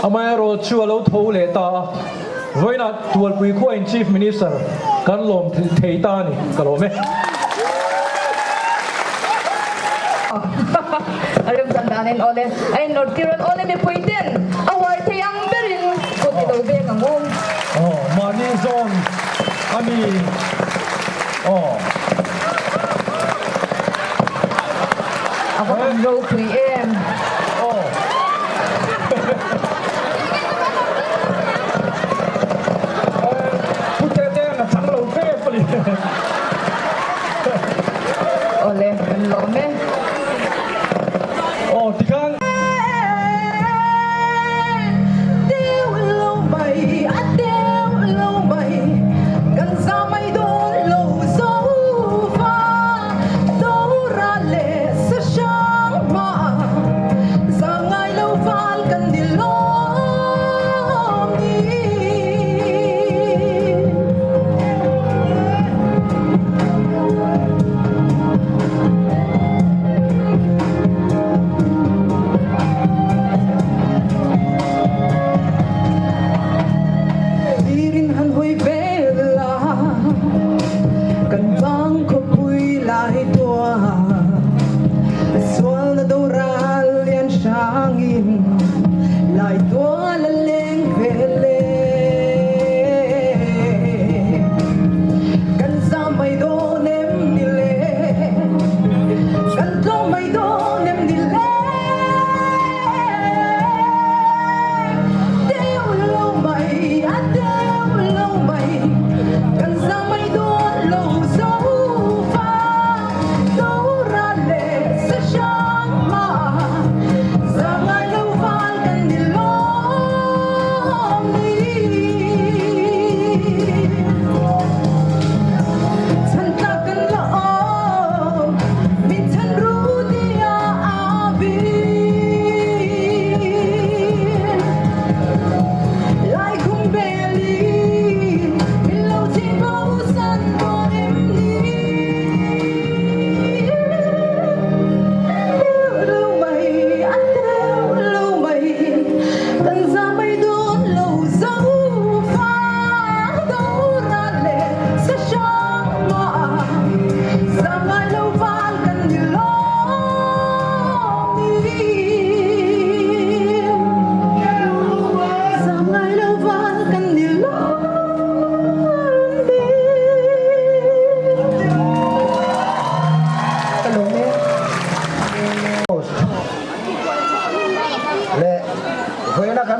Amaherawh chu a lo tho leh ta a, vawiinah Tualpui khuain Chief Minister kan lawm thei ta a ni, ka lawm e.
A remchan danin awle a innawrh tir an awle mipui ten a huai thei ang berin kut i lo veng ang u.
Aw mahni zawn a mi aw.
A va han ropui em.
Aw. Pu Tete a chang lo fe pali.
Awle kan lawm e.
Aw tikhan.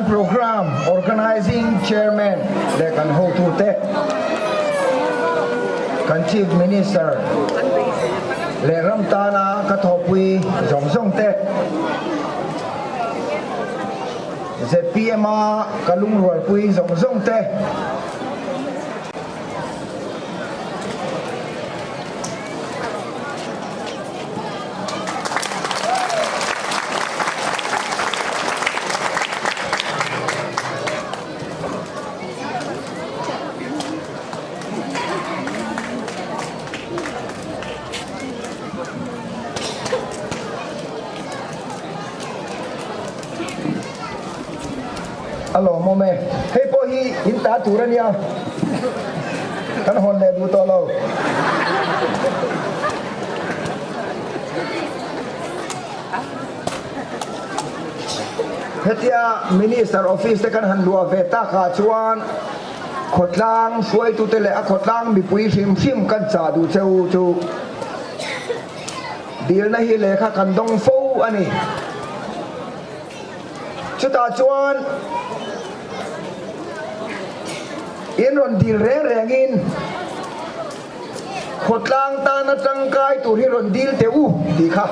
Programme Organising Chairman leh kan hotute, kan Chief Minister leh ram tana ka thawhpui zawng zawng te, zpm a ka lungrualpui zawng zawng te, A lawmawm e. Hei pawh hi in ta tur a nia. Kan hawn leh duh tawh lo. Hetia Minister office te kan han luah ve takah chuan khawtlang hruaitute leh a khawtlang mipui hrim hrim kan chah duh che u chu dilna hi lehkha kan dawng fo a ni. Chutah chuan in rawn dil reng rengin khawtlang tana tangkai tur hi rawn dil teh u tih kha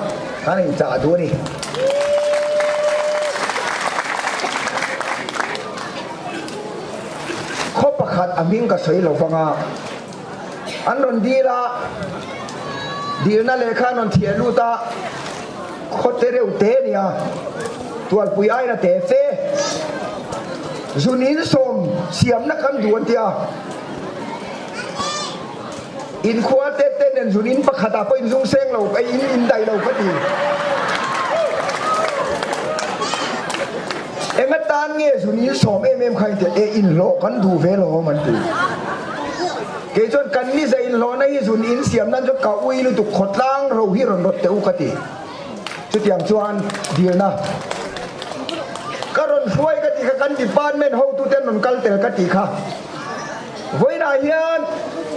kan inchah duh a ni. Khaw pakhat a hming ka sawi lo vang a, an rawn dil a, dilna lehkha an rawn thiah lut a, Khaw te reuh te nia, tualpui aina te fe. Zun in sawm siamna kan duh an tia. In khua te te nen zun in pakhat ah pawh in zung seng lo, in in daih lo ka ti. Enga tan nge zun in sawm em em kha in tia, e in hlawh kan duh ve lo an ti. Kei chuan kan ni zai inhlawhna hi zun in siam nan chuan ka ui lutuk khawtlang ro hi rawn rawt teh u ka ti. Chutiang chuan dilna ka rawn hruai ka tih kha kan department hotute an rawn kal tel ka tih kha. Vawiinah hian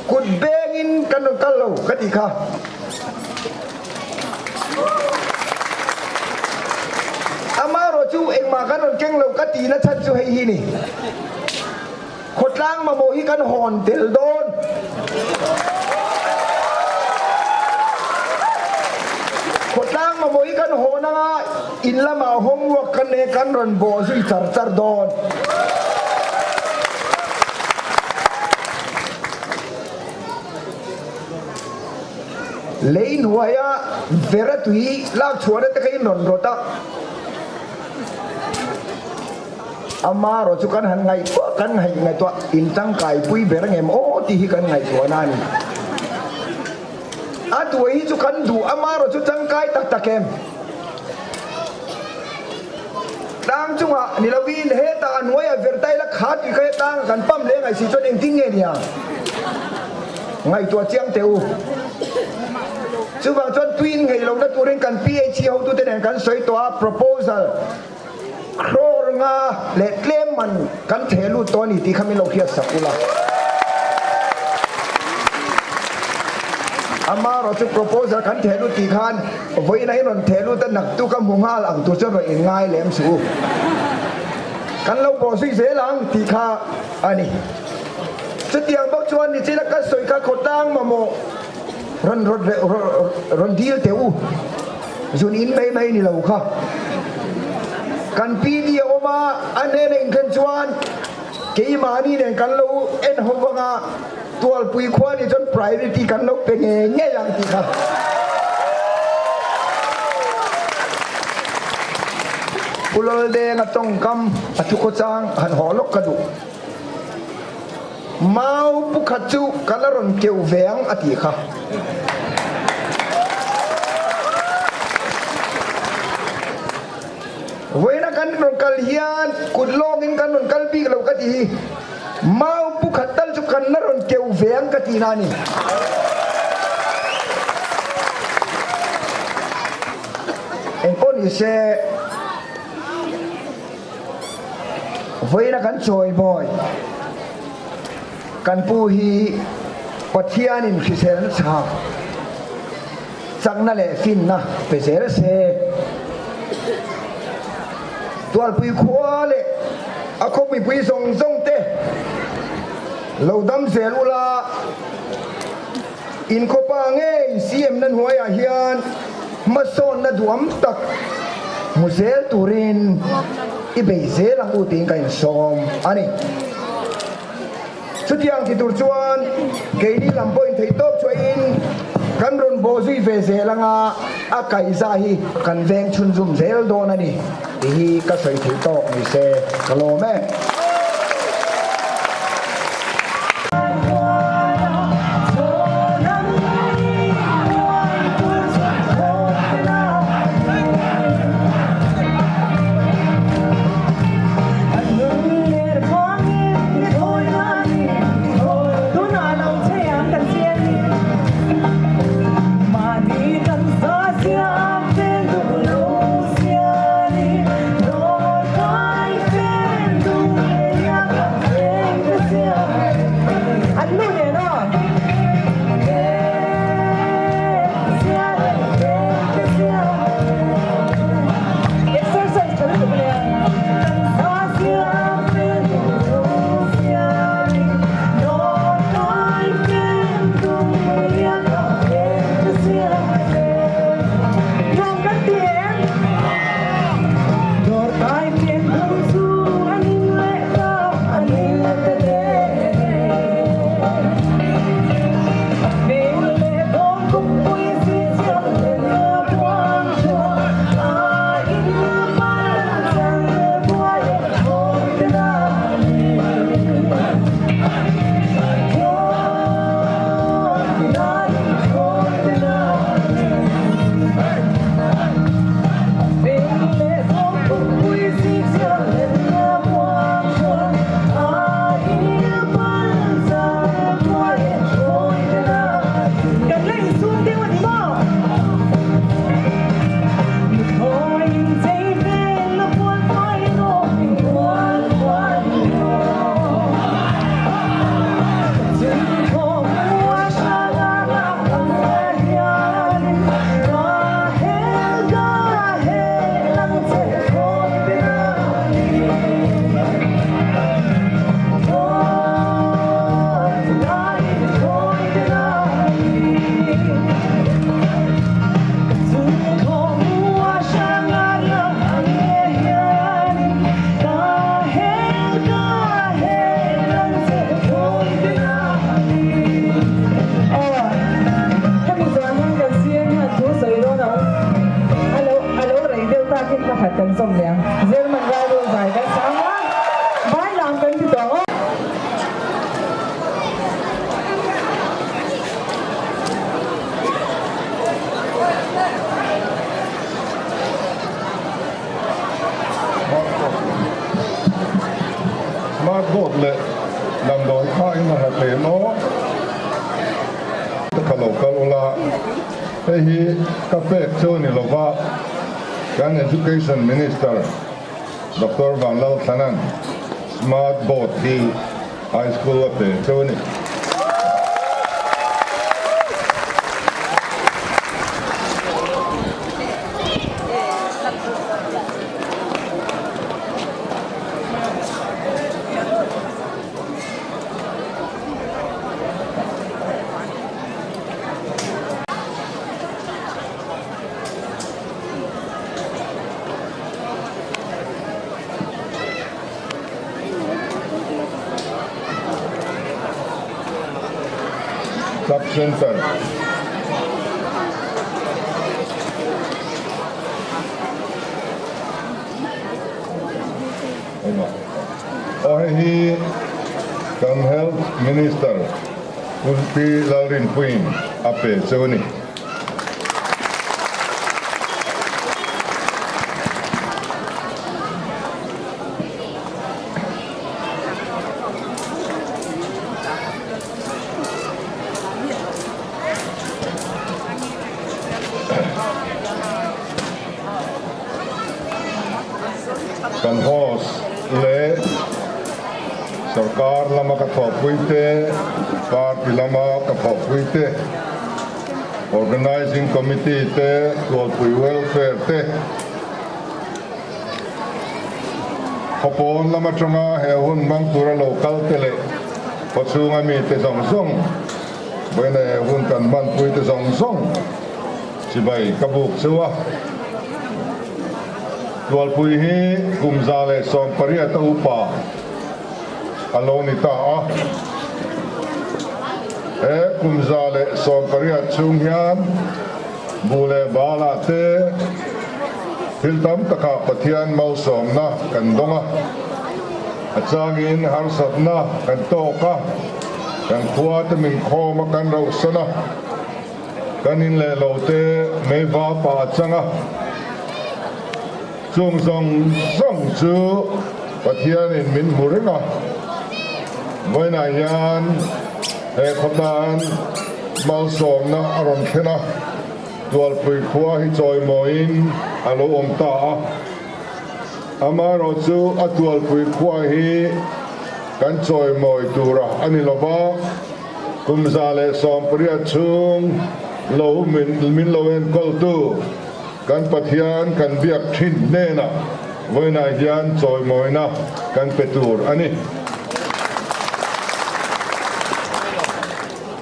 kut bengin kan rawn kal lo ka tih kha. Amaherawhchu engmah kan rawn keng lo ka tihna chhan chu hei hi ni. Khawtlang mamawh hi kan hawn tel dawn. Khawtlang mamawh hi kan hawn anga in lamah homework kan nei kan rawn bawh zui char char dawn. Lei hnuaia vera tui lak chhuahna te kha in rawn rawt a. Ama erawh chu kan han ngaihtuah kan ngaih ngaihtuah in tangkaipui ber ngem aw tih hi kan ngaihtuahna a ni. A duai hi chu kan duh ama erawh chu tangkai tak tak em? Tlang chungah ni lovin hetah a hnuaiah vertai la kha tih kha hetang kan pump leh ngaih si chuan engtin nge nia? Ngaihtuah chiang teh u. Chuvang chuan tui in ngei lohna turin kan PHE hotute nen kan sawi tawh a proposal Crore nga leh tlem man kan theh lut tawh a ni tih kha min lo hriat sak ula. Amaherawh chu proposal kan theh lut tih khan vawiin a in rawn theh lut a naktuk a hmu nghal ang tur chuan rawn in ngai lem suh u. Kan lo bawh zui zel ang tih kha a ni. Chutiang bawk chuan nichina ka sawi kha khawtlang mamawh rawn rawn dil teh u. Zun in mai mai ni lo kha. Kan PD a awm a, a hnena inthlen chuan keimahni nen kan lo en ho vang a, Tualpui khua nih chuan priority kan lo pe ngei ngei ang tih kha. Pu Laldenga tawngkam a thukhawchang han haw lawk ka duh. Mau pukhat chu ka la rawn keuh ve ang a tih kha. Vawiina kan rawn kal hian kut lawngin kan rawn kal bik lo ka ti hi mau pukhat tal chu kan la rawn keuh ve ang ka tihna a ni. Engpawh ni se. Vawiina kan chawimawi kan pu hi Pathianin hriselna chhak chakna leh finna pe zel se. Tualpui khua leh. A khaw mipui zawng zawng te lo dam zel ula, in khawpa ngei CM na hnuaiah hian hmasawnna duham tak hmu zel turin i bei zel ang u tiin ka insawm a ni. Chutiang ti tur chuan keini lam pawhin theihtawp chhuahin kan rawn bawh zui ve zel anga a kaihza hi kan veng chhunzum zel dawn a ni tih hi ka sawi theih tawk ni se ka lawm e.
Smart board leh damdawi kha in a hla hle maw? Ka lo kal ula, hei hi ka pek chu ni lova kan Education Minister Doctor Vanlalthlanan smart board hi High School a pe chu a ni. Sub Centre. Aw hei hi kan Health Minister Pu Pi Lalrinpuiin a pe chu a ni. Kan host leh sarkar lama ka thawhpui te, party lama ka thawhpui te, Organizing Committee te, Tualpui Welfare te. Khawpawn lam atanga he hun hmang tura lo kal te leh khawchhunga mite zawng zawng, vawiina he hun kan hmanpui te zawng zawng chibai ka buk cheu a. Tualpui hi kum 118 a upa a lo ni ta a. He kum 118 chhung hian buh leh balah te thil tam takah Pathian malsawmna kan dawng a, a changin harsatna kan tawk a, kan khua te min khawm a kan rauhsan a, kan in leh lo te mei va pah a chang a. Chung zawng zawng chu Pathianin min hmu reng a, vawiinah hian he khawtan malsawmna a rawn thlen a, Tualpui khua hi chawimawiin a lo awm ta a. Amaherawhchu a Tualpui khua hi kan chawimawi tura a ni lova, kum 118 chhung lo min lo enkawltu, Kan Pathian kan biak thin hnenah vawiinah hian chawimawina kan pe tur a ni.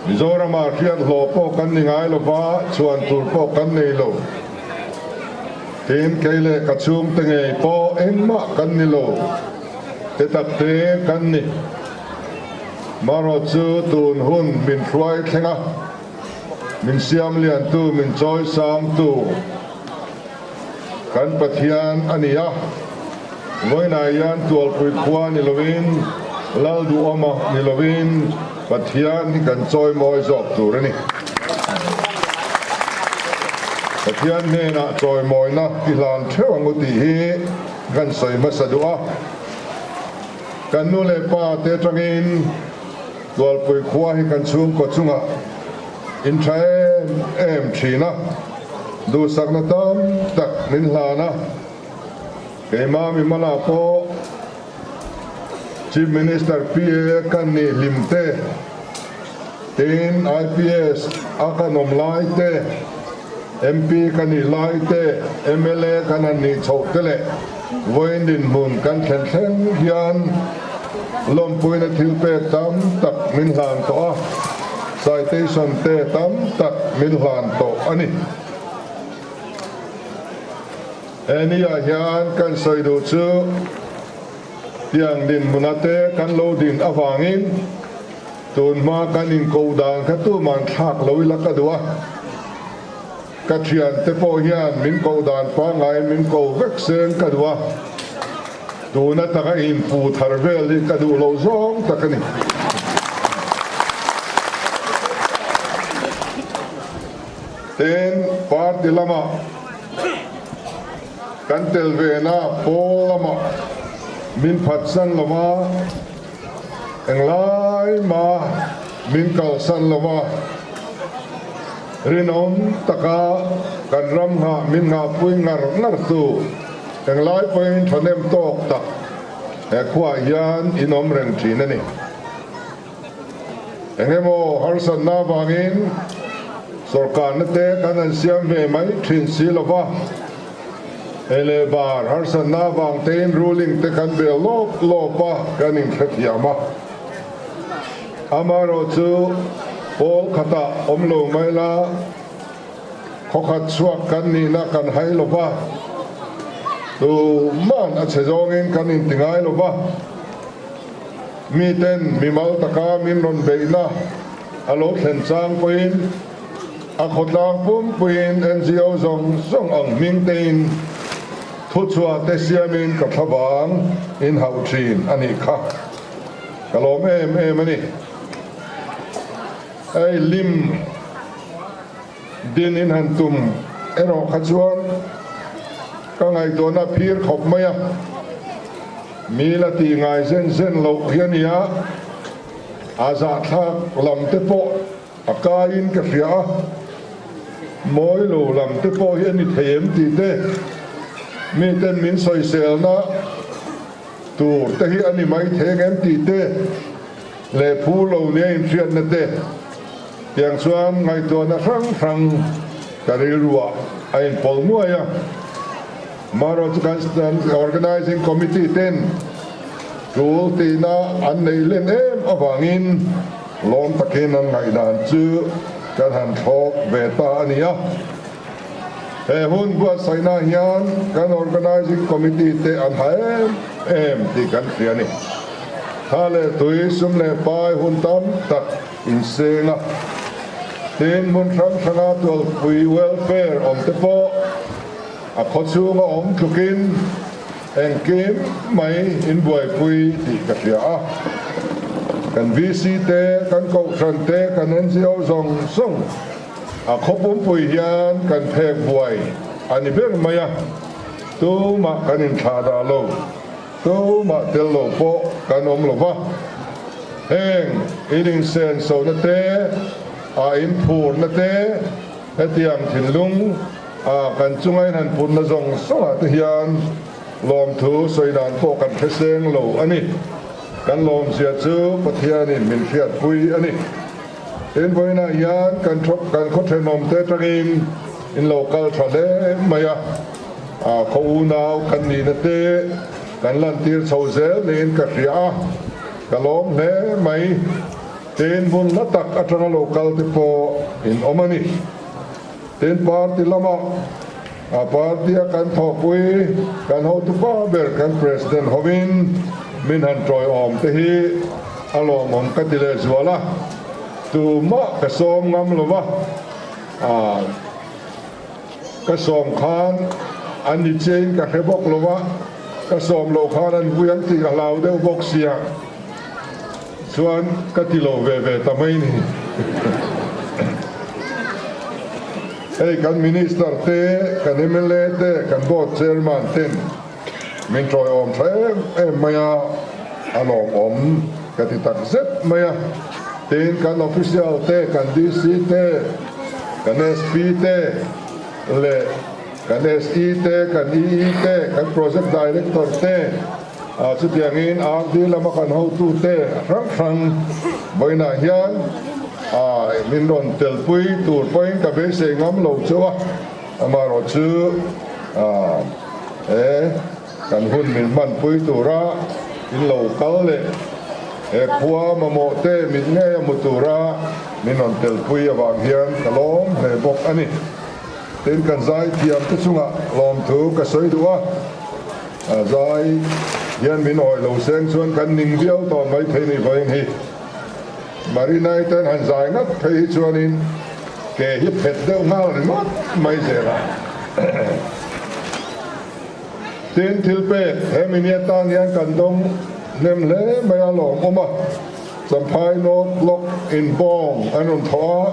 Mizoramah hriat hlawh pawh kan ni ngai lova, chhuan tur pawh kan nei lo. Tin, kei leh ka chhungte ngei pawh engmah kan ni lo, te takte kan ni. Marawh chu tun hun min hruai thleng a. Min siam liantu, min chawi sangtu kan Pathian a ni a. Vawiinah hian Tualpui khua ni lovin, Lal duhawma ni lovin Pathian hi kan chawi mawi zawk tur a ni. Pathian hnenah chawimawina i hlan theuh ang u tih hi kan sawi hmasa duh a. Kan nu leh pa te atangin Tualpui khua hi kan chhungkaw chungah in tha em em thin a, duhsakna tam tak min hlan a. Keimah mimala pawh Chief Minister PA kan nih hlim te, tin IPS a kan awm lai te, MP ka nih lai te, mla kan han nih chhoh te leh vawiin dinhmun kan thlen thleng hian lawmpuina thil pek tam tak min hlan tawh a, citation te tam tak min hlan tawh a ni. He niah hian kan sawi duh chu tiang dinhmuna te kan lo din avangin Tun hma kan inkoh dan kha tuman thlak lo ila ka duh a, ka thiante pawh hian min koh dan pangngai min ko vek seng ka duh a, tuna taka inpu thar vel hi ka duh loh zawng tak a ni. Tin, party lamah kan tel vena pawl lamah min phatsan lova, Englai mah min kalsan lo va, rinawm taka kan ram nghah min nghahpui ngar ngar tu englai pawhin thahnem tawk tak he khuaah hian in awm reng thin a ni. Engemaw harsatna avangin sawrkarna te kan han siam ve mai thin si lo va, Ei leh bar harsatna avang tein ruling te kan bel lawp lawp a, kan inhrethiam a. Amaherawhchu pawl khatah awm lo mai la, khawkhat chhuak kan nihna kan hai lo va, tuman a chhe zawngin kan inti ngai lo va, miten mimal taka min rawn beihna a lo thlen chang pawhin, A khawtlang pumpuiin NGO zawng zawng ang hming tein thuchhuah te siamin ka thlavang in hauh thin a nih kha. Ka lawm em em a ni. Hei lim din in han tum erawh kha chuan ka ngaihtuahna phir khawp mai a, mi la tih ngai zen zen loh hi a nia, a zahthlak lam te pawh A kaiin ka hria a, mawi lo lam te pawh hi a ni thei em tih te, miten min sawiselna tur te hi a ni mai thei ang em tih te leh phu lo nia inhriatna te tiang chuan ngaihtuahna hrang hrang ka rilruah a inpawlh nuai a. Marawh chu kan Organising Committee ten tul tihna an neih len em avangin lawm takin an ngaihdan chu kan han thlawk ve ta a ni a. He hun buatsaihna hian kan Organising Committee te an ha em em tih kan hria a ni. Tha leh tui, sum leh pai hun tam tak inseng a, tin hmun hrang hranga tualpui welfare awm te pawh a khawchhunga awm tlukin engkim mai inbuaipui tih ka hria a. Kan VC te, kan Kohhran te, kan NGO zawng zawng A khaw pumpui hian kan phek buai a ni ber mai a, tumah kan inthlah dah lo, tumah tel lo pawh kan awm lo va. Heng in insensohna te, a inphurna te, hetiang thinlung a kan chunga in han putna zawng zawngah te hian lawmthu sawi dan pawh kan hre seng lo a ni. Kan lawmzia chu Pathianin min hriatpui a ni. Tin, vawiinah hian kan kan khaw thenawmte atangin in lo kal tha hle mai a, khaw unau kan nihna te kan lantir chho zel niin ka hria a, ka lawm hle mai. Tin, hmun hla tak atanga lo kal te pawh in awm a ni. Tin, party lama a party-a kan thawhpui kan hotupa ber kan President hovin min han tawiawm te hi a lawmawm ka ti lehzual a, tumah ka sawm ngam lo va, ka sawm khan an ni chiahin ka hre bawk lo va, ka sawm loh khan an vui ang tih ka hlau deuh bawk sia. Chuan ka ti lo ve ve ta mai ni. Hei kan Minister te, kan mla te, kan Board Chairman ten min tawiawm tha em em mai a, a lawmawm ka ti tak zet mai a. Tin, kan official te, kan DC te, kan SP te leh kan SE te, kan EE te, kan Project Director te, Chutiangin RD lama kan hotute hrang hrang vawiinah hian min rawn telpui tur pawhin ka beisei ngam lo chauh a, amaherawh chu he kan hun min hmanpui tura in lo kal leh he khua mamawh te mit ngei a hmu tura min rawn telpui avang hian ka lawm hle bawk a ni. Tin, kan zaithiam te chungah lawmthu ka sawi duh a. A zai hian min awih lo seng chuan kan ning viau tawh mai thei ni vawiin hi. Marinai ten han zai ngat phei hi chuanin ke hi phet deuh nghal ringawt mai zel a. Tin, thil pek he mini atan hian kan dawng hnem hle mai a lawmawm a. Champhai North Block in bawng an rawn thawh a,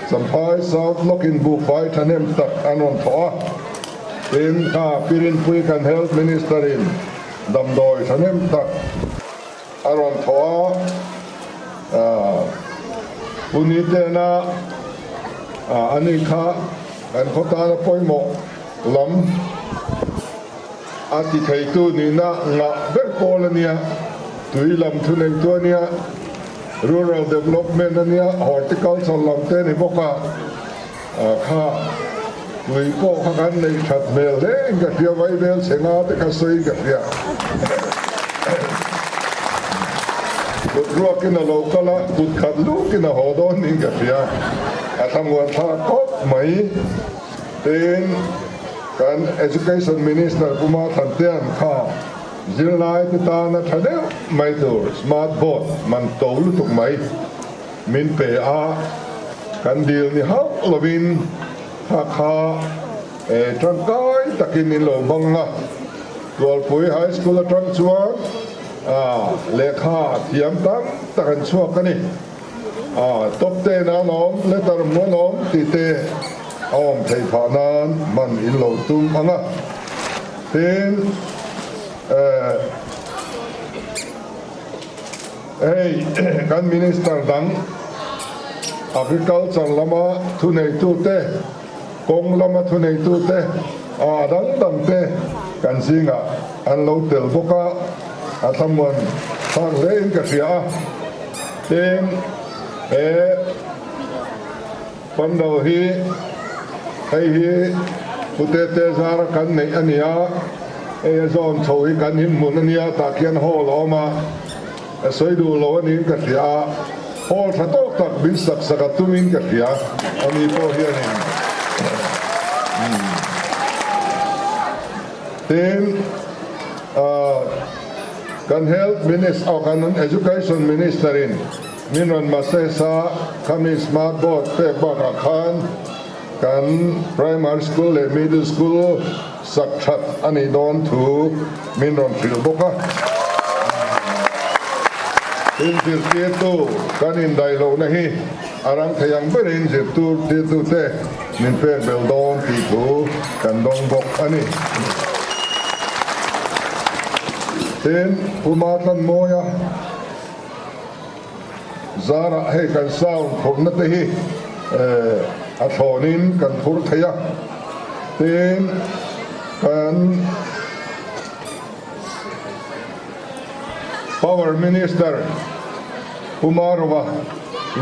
Champhai South Block in buhfai thahnem tak an rawn thawh a. Tin, kha Pirinpui kan Health Minister in damdawi thahnem tak a rawn thawh a, Pu Nitena a ni kha kan khaw tana pawimawh lam a ti theitu nihna ngah ber pawl a nia, tui lam thuneitu a nia, Rural Development a nia, Horticulture lam te a ni bawk a. Kha tui pawh kha kan neih that hmel hle in ka hria, Vaibel chhe nga te kha sawi in ka hria. Kut ruak in a lo kal a, kut khat luk in a haw dawn niin ka hria. A thlamuan thlak khawp mai. Tin, kan Education Minister Pu Mathantean kha zirlai te tana tha deuh mai tur smart board man to lutuk mai Min pe a, kan dil ni hauh lovin kha kha e tangkai takin min lo hmang a. Tualpui High School atang chuan a lehkha thiam tam tak an chhuak a ni. A top ten a an awm, letter hmu an awm tih te a awm theih phah nan hman in lo tum ang a. Tin, e. Hei kan Minister dang Agriculture lama thuneitute, kawng lama thuneitute, a dang dangte kan zingah an lo tel bawk a, a thlamuan thlak hle in ka hria a. Tin, he Pandal hi hei hi. Pu Tete zara kan neih a ni a, hei a zawn chho hi kan him hmun a nia, tah khian hall a awm a, a sawi duh lo a niin ka hria a, hall tha tawk tak min sak sak a tumin ka hria, ani pawh hianin tin kan Health Minister, aw kan Education Minister in min rawn message a, khami smart board pek bakah khan Kan Primary School leh Middle School sak that a nih dawn thu min rawn hrilh bawk a. Tin, zirtirtu kan indaih lohna hi a rang thei ang berin zirtirtute min pek belh dawn tih thu kan dawng bawk a ni. Tin, Pu Matlanmawia Zarah hei kan sound phurhna te hi a thlawnin kan phur thei a, tin kan Power Minister Pu Marova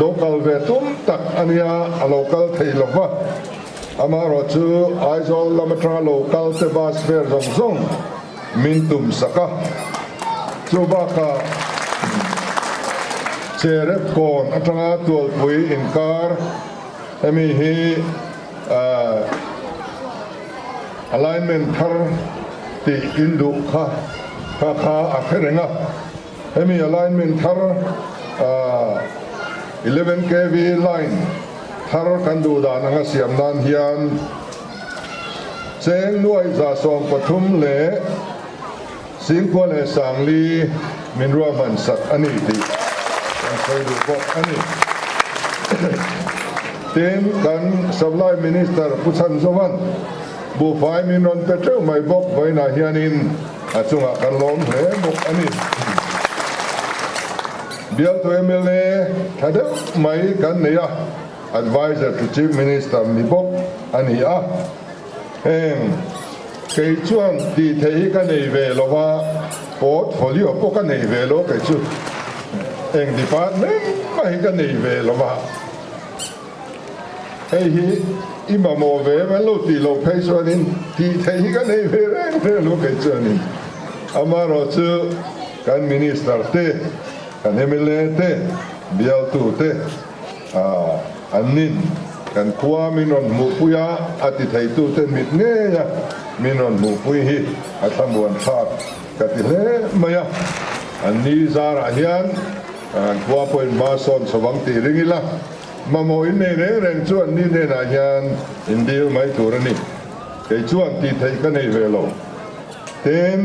lo kal ve tum tak a nia, a lo kal thei lo va, amaherawh chu Aizawl lam atanga lo kal te bus fare zawng zawng Min tum sak a, chu bakah Cherep kawn atanga Tualpui inkar hemi hi alignment thar tih in duh kha kha kha a hre reng a, hemi alignment thar 11 kv line thar kan duh dan anga siam nan hian Cheng nuaih 130 leh Singkhua leh Sangli min ruahman sak a ni tih kan sawi duh bawk a ni. Tin, kan Supply Minister Pu Chhanzovan buhfai min rawn pe teuh mai bawk vawiinah hianin a chungah kan lawm hle bawk a ni. Bialtu mla tha deuh mai kan nei a. Adviser to Chief Minister ni bawk a ni a, heng kei chuan tih theih hi ka nei ve lo va, portfolio pawh ka nei ve lo kei chu eng department mah hi ka nei ve lo va, hei hi i mamawh ve em an lo tih loh phei chuanin tih theih hi ka nei ve reng reng lo kei chuanin amaherawhchu kan Minister te, kan mla te, bialtu te. An nin kan khua min rawn hmuhpui a, a ti theitute mit ngei a min rawn hmuhpui hi a thlamuan thlak ka ti hle mai a. An ni zarah hian an khua pawhin hma sawn chho ang tih ring ila, mamawh in nei reng reng chu an ni hnenah hian in dil mai tur a ni. Kei chuan tih theih ka nei ve lo. Tin,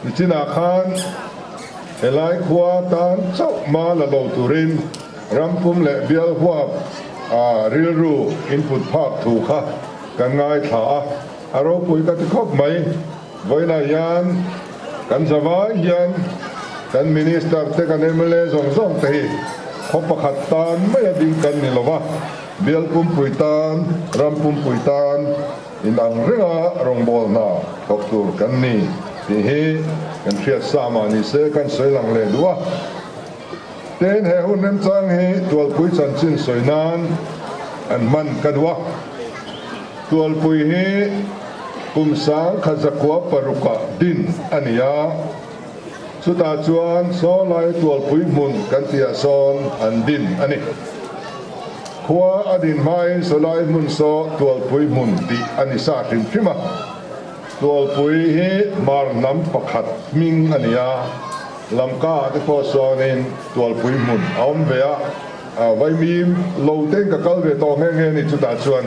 nichinah khan. Helai khua tan chauh hma la lo turin rampum leh bial huap a rilru input phak thu kha kan ngaithla a, a ropui ka ti khawp mai. Vawiinah hian kan zavai hian kan Minister te kan mla zawng zawng te hi khaw pakhat tan mai a ding kan ni lova, bial pumpui tan, ram pumpui tan, Inang renga rawngbâwl hna thawk tur kan ni tih hi kan hriat sa mah ni se kan sawi lang leh duh a. Tin, he hun remchang hi Tualpui chanchin sawi nan an hman ka duh a. Tualpui hi kum 1906-ah din a ni a, chutah chuan sawlai Tualpui hmun kan tihah sawn an din a ni. Khua a din hmain sawlai hmun saw Tualpui hmun tih a ni sa hrim hrim a. Tualpui hi Hmar hnam pakhat hming a ni a, Lamka ah te pawh sawnin Tualpui hmun a awm ve a, Vaimim lo tein ka kal ve tawh nghe nghe ni chutah chuan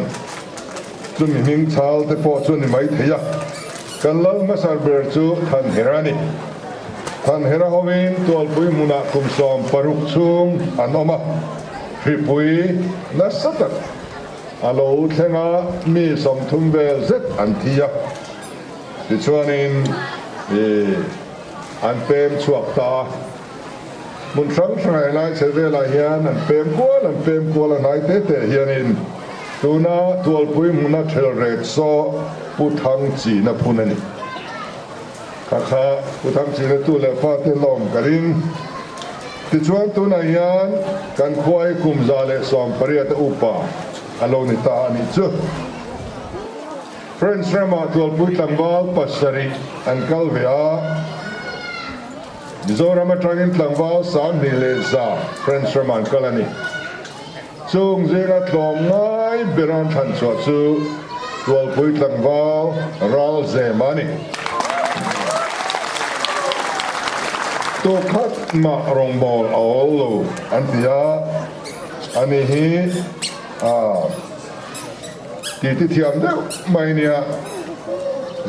chumi hming chal te pawh chu a ni mai thei a. Kan lal hmasar ber chu Thanhera a ni. Thanhera hovin Tualpui hmunah kum 16 chhung an awm a. Hripui nasa tak a lo thleng a, mi 30 vel zet an thi a, tichuanin an pem chhuak ta a. Hmun hrang hrangah helai chhe velah hian an pem kual an pem kual a hnai te te hianin tuna Tualpui hmuna Thelret saw Pu Thang China phun a ni. Kha kha Pu Thangchina tu leh fate lawm ka ring. Tichuan tunah hian kan khua hi kum 118 a upa. a lo ni ta a nih chu. French ramah Tualpui tlangval pasarih an kal ve a, Mizoram atangin tlangval 2100 French ramah an kal a ni. Chung zinga tlawm ngai ber an thlan chhuah chu Tualpui tlangval Ralzem a ni. Tukhat mah rawngbâwl a awl lo an ti a, ani hi a titi thiam deuh mai nia.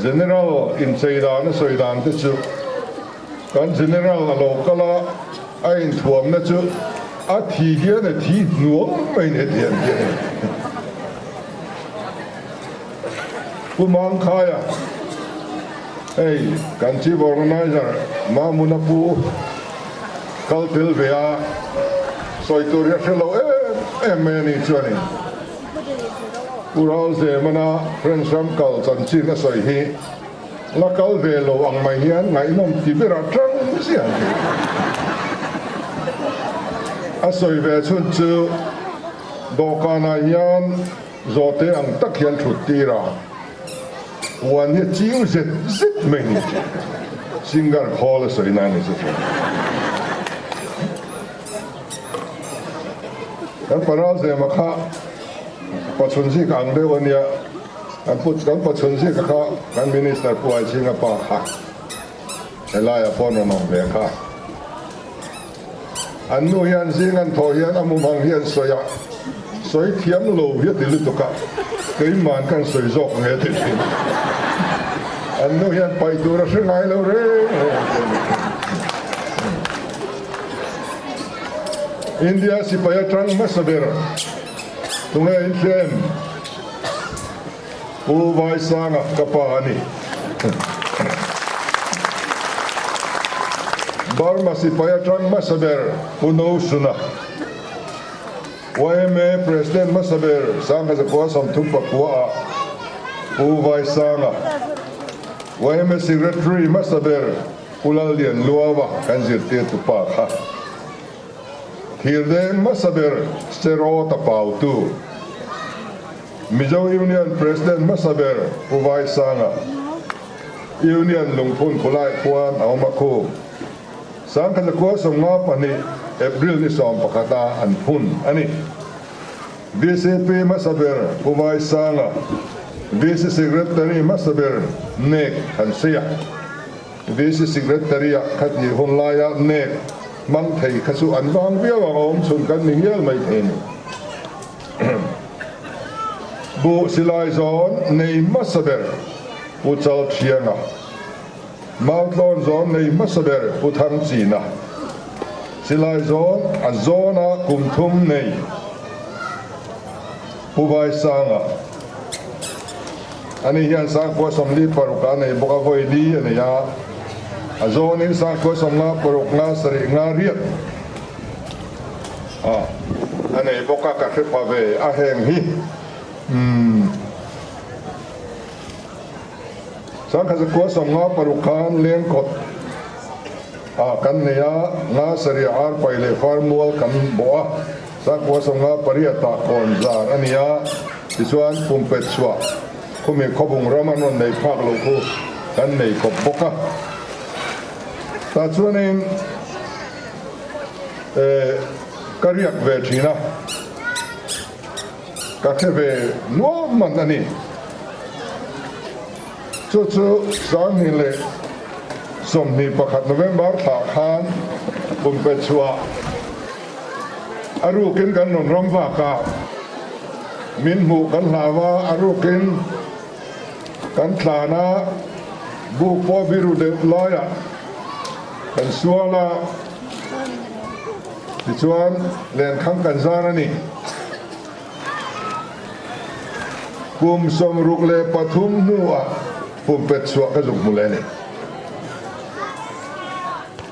General inchei dan a sawi dan te chu kan General a lo kal a, A inthuamna chu a thi hian a thi hnuang mai ni heti an ti a ni. Pu Mangkhaia, hei kan Chief Organiser Mamuna Pu kal tel ve a, sawi tur hi a hre lo em em mai a ni chuanin Pu Ralzemana French ram kal chanchin a sawi hi La kal ve lo ang mai hian ngaihnawm ti berah tang chiah an ti. A sawi ve chhun chu dawhkanah hian zawhte ang tak hian thut tir a, puan hi a chiu zet zet mai ni thin. Singer khawl a sawi na a ni chu thin. Kan paral zema kha pachhun zik ang deuh a nia. Kan pu kan pachhun zika kha kan Minister Pu Aichinga pa kha helaiah pawh rawn awm ve kha. An nu hian zing an thawh hian a mumang hi an sawi a, sawi thiam lo hi a ti lutuk a, keiman kan sawi zawk nge a ti thin. An nu hian paih tur a hre ngai lo reng reng a ti a ni. India sipai atang hmasa ber tunge inthlem? Pu Vaisanga ka pa a ni. Burma sipai atang hmasa ber Pu No Suna, yma President hmasa ber Sangkazakua 39 ah Pu Vaisanga, yma Secretary hmasa ber Pu Lallian Luava kan zirtirtu pa kha. Thirdeng hmasa ber Serawta Pautu, Mizo Union President hmasa ber Pu Vaisanga, Union Lungphun khulai khuan a awm a khu. 1952 April ni 11 a an phun a ni. VCP hmasa ber Pu Vaisanga, VC Secretary hmasa ber Nek Thanseia. VC Secretary-a kha tih hun laia nek hmang thei kha chu an vang viau ang a awm chhun kan ni ngial mai thei ni. Buh silai zawn nei hmasa ber Pu Chal Thianga, Mautlawn zawn nei hmasa ber Pu Thang China, silai zawn a zawna kum thum nei Pu Vaisanga, Ani hian 46 a nei bawk a, vawi li a nei a, a zawnin 56 nga sarih nga riat a a nei bawk a, ka hre pha ve a heng hi. Umm. 1956 khan lengkawt a kan nei a, nga sarih ar pai leh far mual kan bawh a. 1958 ah kawn zan a ni a, tichuan pumpet chhuah khumi khawbung ram an rawn nei phak loh khu kan nei kawp bawk a. Tah chuanin eh ka riak ve thin a, ka hre ve nuam man a ni. Chu chu 2021 November thlah khan pumpet chhuah A rukin kan rawn ram vak a, min hmuh kan hlau a, a rukin kan tlan a, buk pawh biru deuh laiah kan sual a, tichuan lenkhang kan zar a ni. Kum 63 hnuah pumpet chhuah ka zuk hmu leh a ni.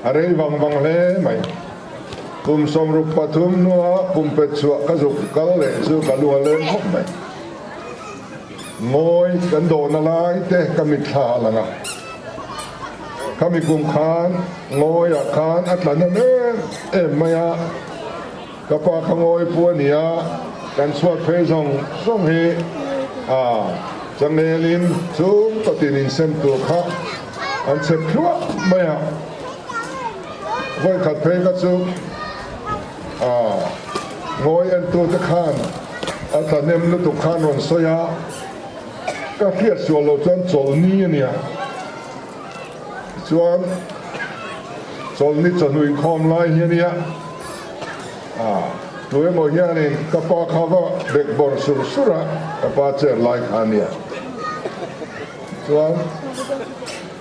A rei vang vang hle mai. Kum 63 hnua pumpet chhuah ka zuk kal leh chu ka lu a leng khawp mai. Ngawi kan dawhna lai te ka mitthla a lang a. Khami kum khan ngawiah khan a tla hnem em em mai a. Ka pa kha ngawi pu a ni a. Kan chhuat phei zawng zawng hi a changelin chung tawtin insem tur kha an chep thluah mai a. Vawikhat phei kha chu a ngawi entute khan a tla nem lutuk khan rawn sawi a, ka hriat sual loh chuan chawlhni a nia. Tichuan chawlhni chawhnu inkhawm lai hi a nia. A, tu emaw hianin ka pa kha va bek bawrh sur sur a, ka pa chair lai kha a nia. Chuan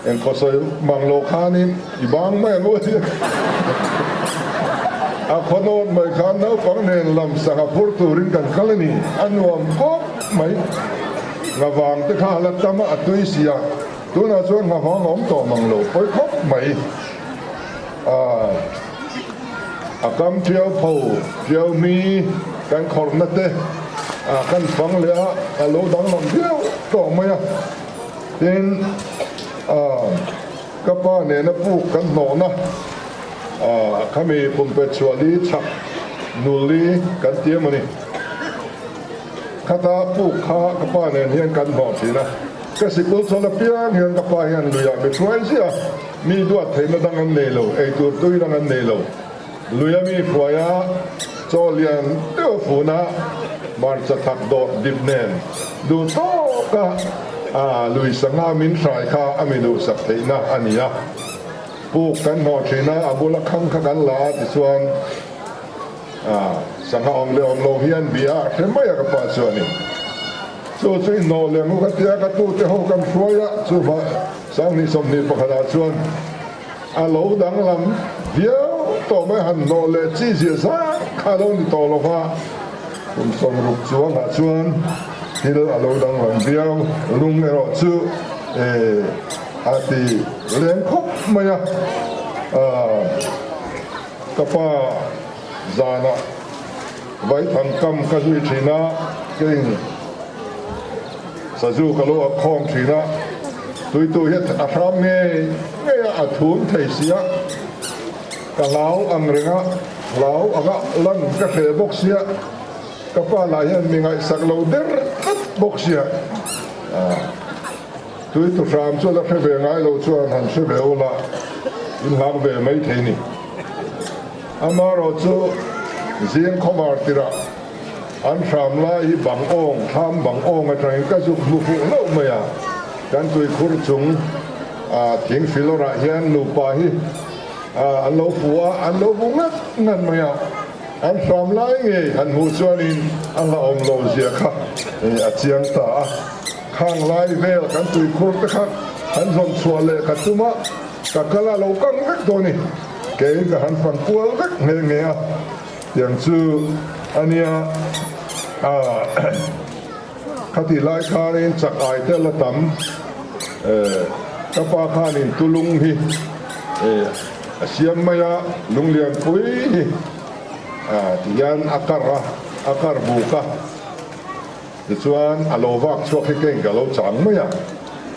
eng khaw sawi mang lo khanin i bang mai ang u a ti a. A khaw nawt mai khan naupang nen lam sangha phur turin kan kal a ni. A nuam khawp mai. Nghavang te kha a la tam a, a tui si a. Tunah chuan nghavang a awm tawh mang lo pawi khawp mai. A a kam tiau pho tiau mi kan khawrhna te a kan fang leh a, a lo danglam viau tawh mai a. Tin, a ka pa nena puk kan hnawhna a khami pumpet chhuahli chhak nulli kan ti em a ni. Khata puk kha ka pa nen hian kan hnawh thin a. Ka sikul chhawn apiang hian ka pa hian luiah mi hruai ziah a, mi duat theihna dang an nei lo, eitur tui dang an nei lo. Luia mi hruaia chaw lian deuh a fun a, hmarcha thak dawt dip nen duh tawka a lui sangha min hrai kha a mi duhsak theihna a ni a. Puk kan hnawh thin a, a bula khang kha kan la a tichuan sangha awm leh awm lo hian bia a hre mai a ka pa chuanin. Chu chu i hnawh leh ngawk a tia ka tute ho kan hruai a, chuva Sanghnih 21 ah chuan a lo danglam viau tawh mai, han hnawh leh chi zia zang kha a lo ni tawh lo va, kum 60 chuangah chuan thil a lo danglam viau, lung erawh chu a ti leng khawp mai a, ka pa zanah. Vaithang kam ka zui thin a, keng sazu ka lo a khawm thin a, tuitu hi a hram ngei ngei a, a thum thei si a, ka hlau ang reng a, hlau anga lan ka hreh bawk sia, ka pa lah hian mi ngaihsak lo der tlat bawk sia, tuitu hram chu la hre ve ngai lo chuan han hre ve ula, in hlang ve mai thei ni. Amaherawh chu zing khawmar tirah an hram lai hi bang awng, thlam bang awng atangin ka zuk hmu fuh hlauh mai a, kan tuikhur chung thing filawrah hian nupa hi an lo fu a, an lo bu ngat ngat mai a, an hram lai ngei han hmuh chuanin a hlauhawm lo zia kha a chiang ta a, khang lai vel kan tuikhur te kha han zawn chhuah leh ka tum a, ka kal a lo kang vek dawn a ni. Kei ka han fan kual vek nghe nghe a, tiang chu a nia a khatih lai khanin chak ai te la tam ka pa khanin tulung hi a siam mai a, lunglian pui hi tihian a kar a, a kar buk a, tichuan a lo vak chhuak hi keiin ka lo chang mai a,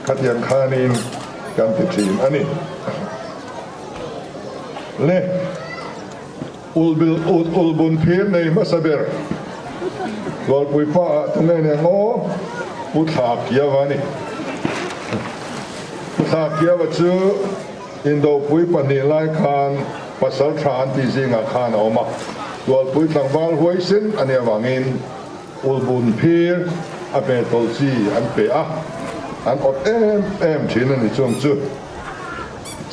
khatiang khanin kan ti thin a ni. Le ulbil ut ulbun phir nei hmasa ber Tualpui pa ah tunge nia ngaw Pu Thla Kiava a ni. Pu Thla Kiava chu Indopui pahnih lai khan pasal tha an tih zingah khan a awm a, Tualpui tlangval huaisen a nih avangin ulbun phir a pe tawlh chi an pe a, an awt em em thin a ni chung chu.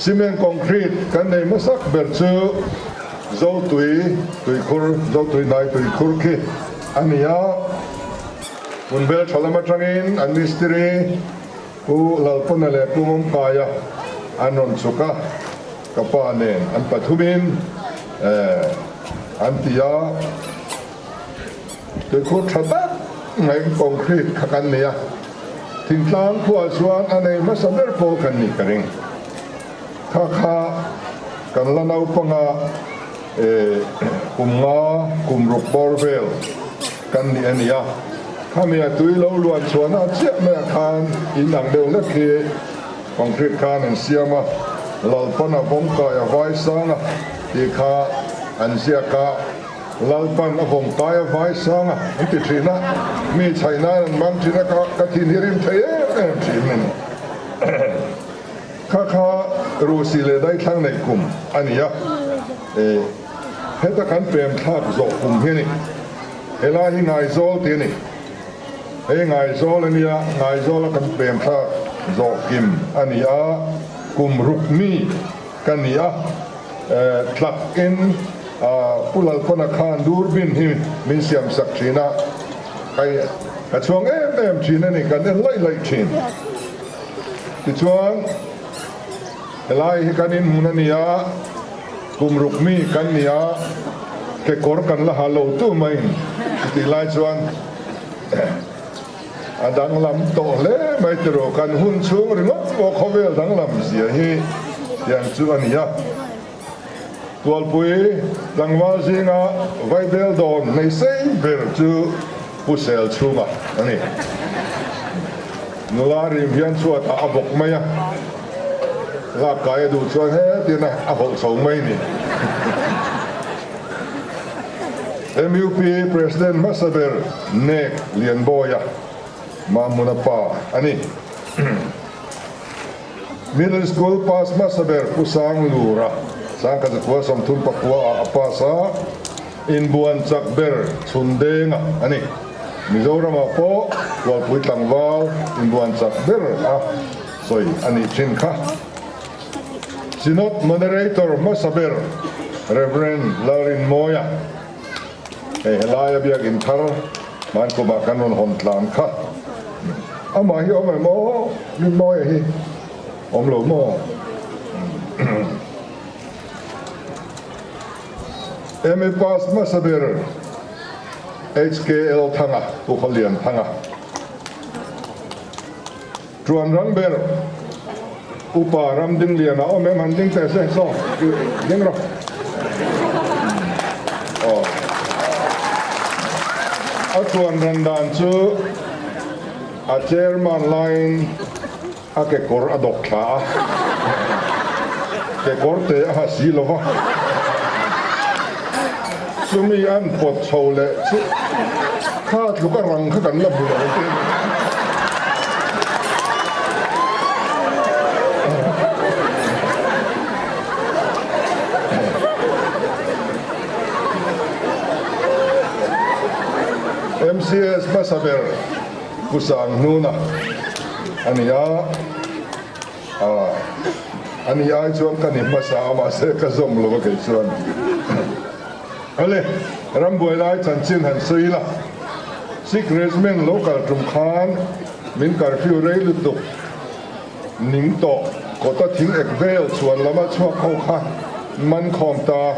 Cement concrete kan nei hmasak ber chu Zotui tuikhur, Zotui hnai tuikhur khi a ni a. Hmunbel tha lam atangin an mistiri Pu Lalpana leh Pu Mawmkaia an rawn chhuk a, ka pa nen an pathumin an ti a. Tuikhur tha tak mai concrete kha kan nei a, thingtlang khuah chuan a nei hmasa ber pawh kan nih ka ring. Kha kha kan la naupanga kum nga kum ruk bawr vel kan nih a ni a, khami a tui lo luan chhuahna chiah maiah khan in ang deuh hlek hi concrete khan an siam a, Lalpana vawmkai a vai sang a tih kha an ziak a. Lalpan a vawng kai a vai sang a an ti thin a, mi chhaih nan an mang thin a ka ka thin hi rim thei em em thin a ni. Kha kha Rusi leh Daithlang neih kum a ni a, e heta kan pem thlak zawh kum hi a ni. Helai hi Ngaizawl tih a ni. Hei Ngaizawl a nia, Ngaizawla kan pem thlak zawh kim a ni a, kum ruk mi ka ni a, tlak in Pu Lalpana khan durbin hi min siam sak thin a, hei ka chhuang em em thin a ni, kan en laih laih thin. Tichuan helai hi kan inhmun a ni a, kum ruk mi kan ni a, kekawr kan la ha lo tu maiin chutih lai chuan a danglam tawh hle mai tiraw, kan hun chhung ringawt pawh khawvel danglam zia hi tiang chu a ni a. Tualpui tlangval zinga vaibel dawn hnei sei ber chu Pu Sel chhunga a ni. Nula rim hian chhuatah a bawk mai a, lak kai a duh chuan hetin a hawlh chho mai ni. MUP President hmasa ber Nek Lianbawia Mahmuna pa a ni. Middle School pass hmasa ber Pu Sang Lura, Sangkhat Zakua 34 ah a pass a, inbuan chak ber chhun denga a ni. Mizoramah pawh Tualpui tlangval inbuan chak ber a sawi a nih thin kha. Synod Moderator hmasa ber Rev. Lalrinmawia, hei helaia biakin thar hmankumah kan rawn hawn tlan kha. Amah hi awm em aw? Rinmawia hi awm lo maw? MA pass hmasa ber HKL Thanga, Pu Khawlian Thanga. Tuan rang ber Upa Ramdingliana awm em han ding teh se saw ding rawh. Aw. A tuan ran dan chu a chairman laiin a kekawr a dawk thla a, kekawr te a ha si lo va, chumi an pawt chho leh chu kha tluk a rang kha kan la hmu lo te. MCS hmasa ber Pu Sanghnuna a ni a, a ni ai chuan ka ni hmasa a mahse ka zawm lo a kei chuan. Ale, rambuai lai chanchin han sawi ila, Sikh Regiment lo kal tum khan min curfew rei lutuk ning tawh kawta thing ek vel chhuan lama chhuak ho kha man khawm ta,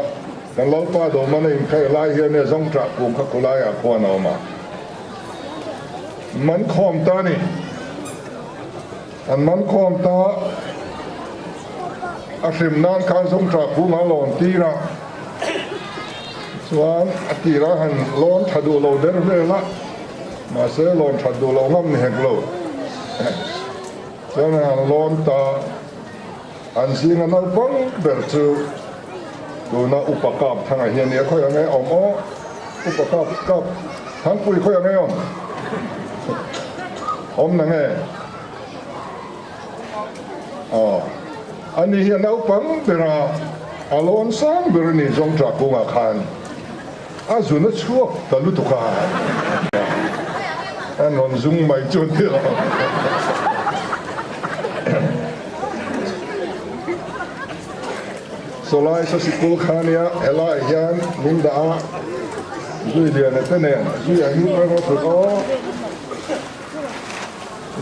kan Lalpa Domana inkhaih lai hian e zawngṭah kung kha khulaiah khuan a awm a. Man khawm ta ni. An man khawm ta a hrim nan khan zawngṭah kung a lawn tir a, chuan a tirah han lawn tha duh lo der vel a, mahse lawn that duh lo ngam ni hek lo. Chuan han lawn ta an zinga naupang ber chu tuna upa kap thangah hian nia khawi ang e awm aw, upa kap kap thangpui khawi ang e awm awm na nge aw ani hi a naupang bera a lawn sang ber a ni zawngṭah kungah khan. A zun a chhuak ta lutuk a, a rawn zung mai chu a ni lo. Sawlai sa sikul kha nia helaiah hian min dah a, zui liana te nen zui a hi rawng a thut aw,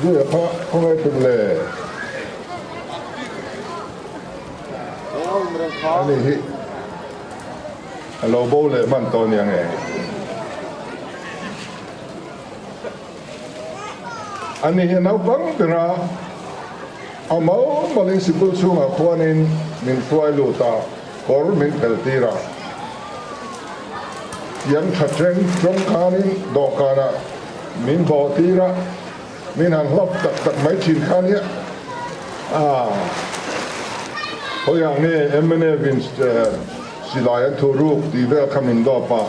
zui a kha khawngaih thut le. Ani hi. A lo bo leh hman tawh nia nge? Ani hi naupang bera a mal malin sikul chhungah khuanin min hruai lut a, kawr min phel tir a. Tiang tha teng tawng khanin dawhkanah min bawh tir a, min han hlawp tak tak mai thin kha nia. Aaa khawiah nge mnf in Silai an thu ruk tih vel kha min dawp a.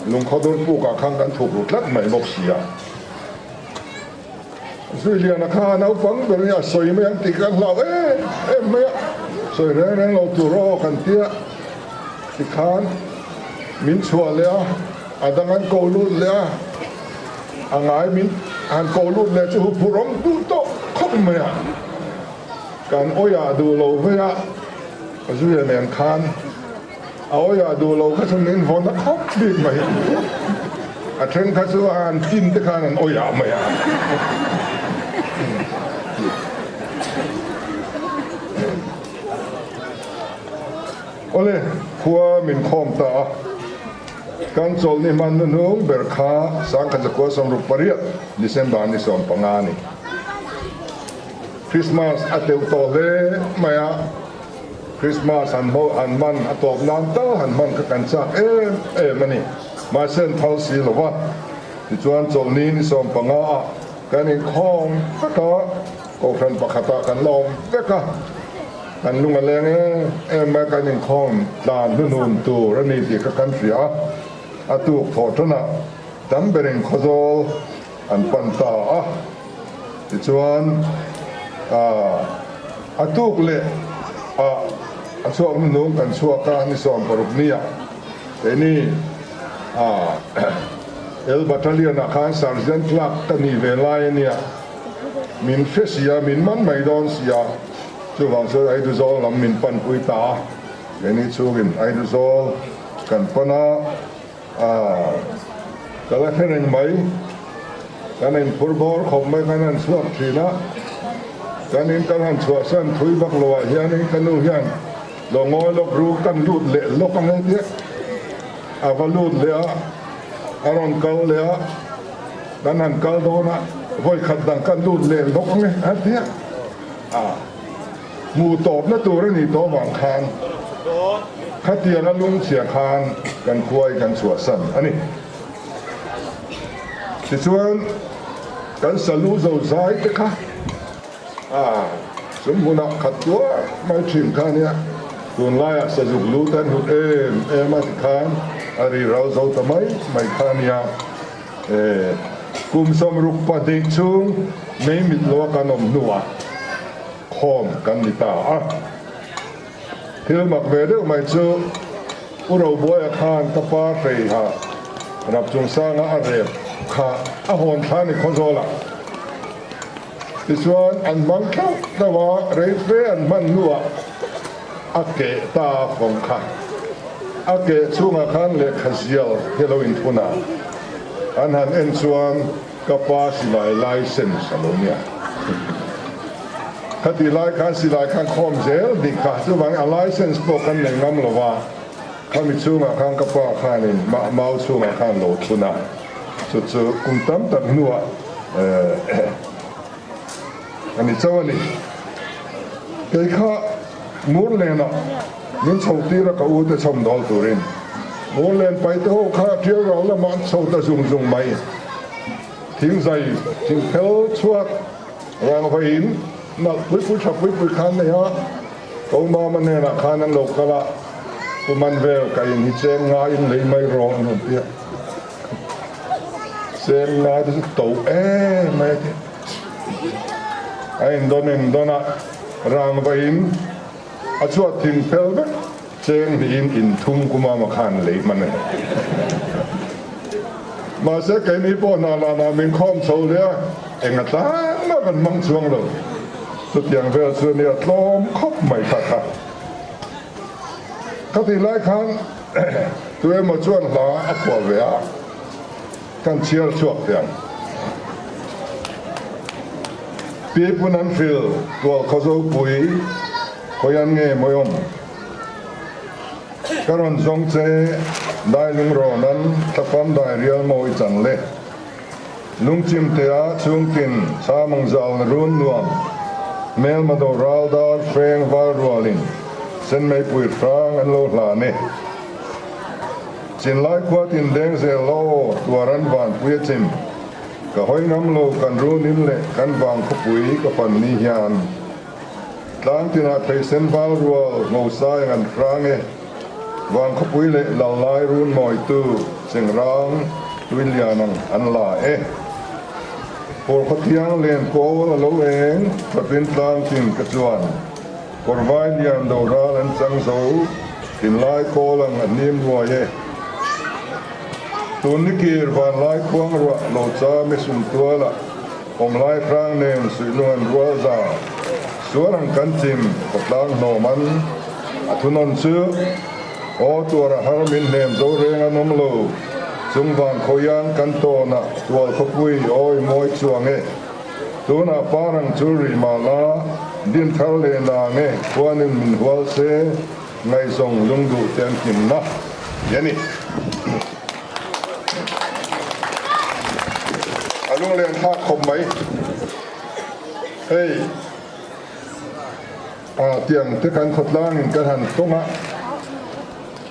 Lungkhawdur pukah khan kan thuk ru tlat mai bawk si a. Zuiliana kha naupang ber hi a sawi mai ang tih kan hlau em em mai a, sawi reng reng lo tur aw kan tia tikhan min chhuah leh a, a dang an ko lut leh a, a ngai min han ko lut leh chu huphurh awm duh tawh khawp mai a, kan awia duh lo vei a, Zuia nen khan A awia duh lo kha chu min vawn a khawp bik mai. A then kha chu an tin te khan an awia mai a. Awle, khua min khawm ta a. Kan chawlhni hman hnuhnung ber kha 1968 December ni 15 a ni. Christmas a teuh tawh hle mai a. Christmas han hmawh han hman a tawp nan tal han hman kha kan chak em em a ni. Mahse an phal si lo va, tichuan chawlhni ni 15 ah kan inkhawm vek a, kohhran pakhat ah kan la awm vek a, kan lung a leng em em mai a, kan inkhawm tlan hnuhnun tur a ni tih kha kan hria a, a tuk thawh tanah tam berin Khawzawl an pan ta a, tichuan a tuk leh ah a chhuak hnuhnung kan chhuak a, ni 60 nia keini El Battalion ah khan Sergeant Clerk ka nih ve lai a nia, min hre si a, min man mai dawn si a, chuvang chuan Aiduzawl lam min panpui ta a, keini chhungin Aiduzawl kan pan a. A, ka la hre reng mai. Kan inphur bawr khawp mai kan han chhuak thin a, kan in kan han chhuahsan thui vak lo ah hianin ka nu hian lo ngawi lawk ru kan lut leh lawk ang e tia a va lut leh a, a rawn kal leh a, kan han kal dawn a, vawi khat dang kan lut leh lawk ang e a tia a. Hmuh tawpna tur a nih tawh vang khan khatianga lungchhia khan kan khuai kan chhuahsan a ni. Tichuan kan salu zo zai te kha a chung hmunah khat tuar mai thin kha nia, tunlaiah sazuk lu te an hut em em a tikhan a ri ral zo ta mai mai kha nia. Kum 62 chhung mei mit loa kan awm hnuah khawm kan ni ta a. Thil mak ve deuh mai chu U Robuaia khan ka pa hreiha rap chungsanga a rep kha a hawn thla ni Khawzawlah. Tichuan an hmang tlauh tlauh a, rei fe an hman hnuah a keh ta a fawng kha. A keh chhungah khan lehkha zial hi a lo inthun a, an han en chuan ka pa silai license a lo nia. Khati lai khan silai khan khawm zel dik kha, chuvangin a license pawh kan nei ngam lo va, khami chhungah khan ka pa khanin mau chhungah khan lo thun a, chu chu kum tam tak hnuah A ni chauh a ni. Kei kha Murlenah min chho tir a ka u te chhawm dawl turin. Murlen paite ho kha tial rau lamah an chho ta zung zung mai. Thing zai, thing phel chhuak rang vaiin nalh pui pui tha pui pui khan nei a, ko mama hnenah khan an lo kal a, Pu Manvel ka in hi cheng ngaiin lei mai rawh an rawn ti a. Cheng ngai te chu to em mai a ti. A indawn indawn a, rangva in a chhuat thing fel vek cheng hnihin inthum kuma ma khan lei hman a ni. Mahse keini pawh hna lah lah min khawm chho leh a, eng a tlang mah kan hmang chuang lo. Chutiang vel chu ania tlawm khawp mai kha kha. Ka tih lai khan tu emaw chuan hla a phuah ve a, kan chhiar chhuak teh ang. Pi Pun an hril tual khaw zopui khawian nge mawiawm? Ka rawn zawng che dai lung rawn an thlapam dai rial mawi chan le. Lungchim tea chhungtin chhamang zal na run nuam hmelma do ral dar hreng val rualin senmeipui hrang an lo hlan e. Chinlai khua tin deng zel lo tuar an vanpui a chim. Ka hawi ngam lo kan runin leh kan vang khawpui ka pan ni hian. Tlang tinah theisen val rual ngosai an hrang e. Vang khawpui leh lal lai run mawitu. Chengrang Tuilian ang an la e. Kawr khawthiang len kawl a lo eng Thapin tlang tin ka chuan Kawr vai lian do ral an chang zo Thinlai kawl ang a hnim ruai e. Tun ni kir vanlai khuang ruah lo cham e sumtualah Awmlai hrang nen suihlung an rual za Sual ang kan chim khawtlang hnawm an a thunawn chu Aw tuar a har min hnem zo reng an awm lo Chung van khawian kan tawn ah tual khawpui awi mawi chuang e Tunah par ang chu rih mah la din thar leh nang e Khuanin min hual se ngaihzawng lungduh te an hlimna hi a ni. A lunglen thlak khawp mai. Hei a tiang te kan khawtlangin kan han tawng a,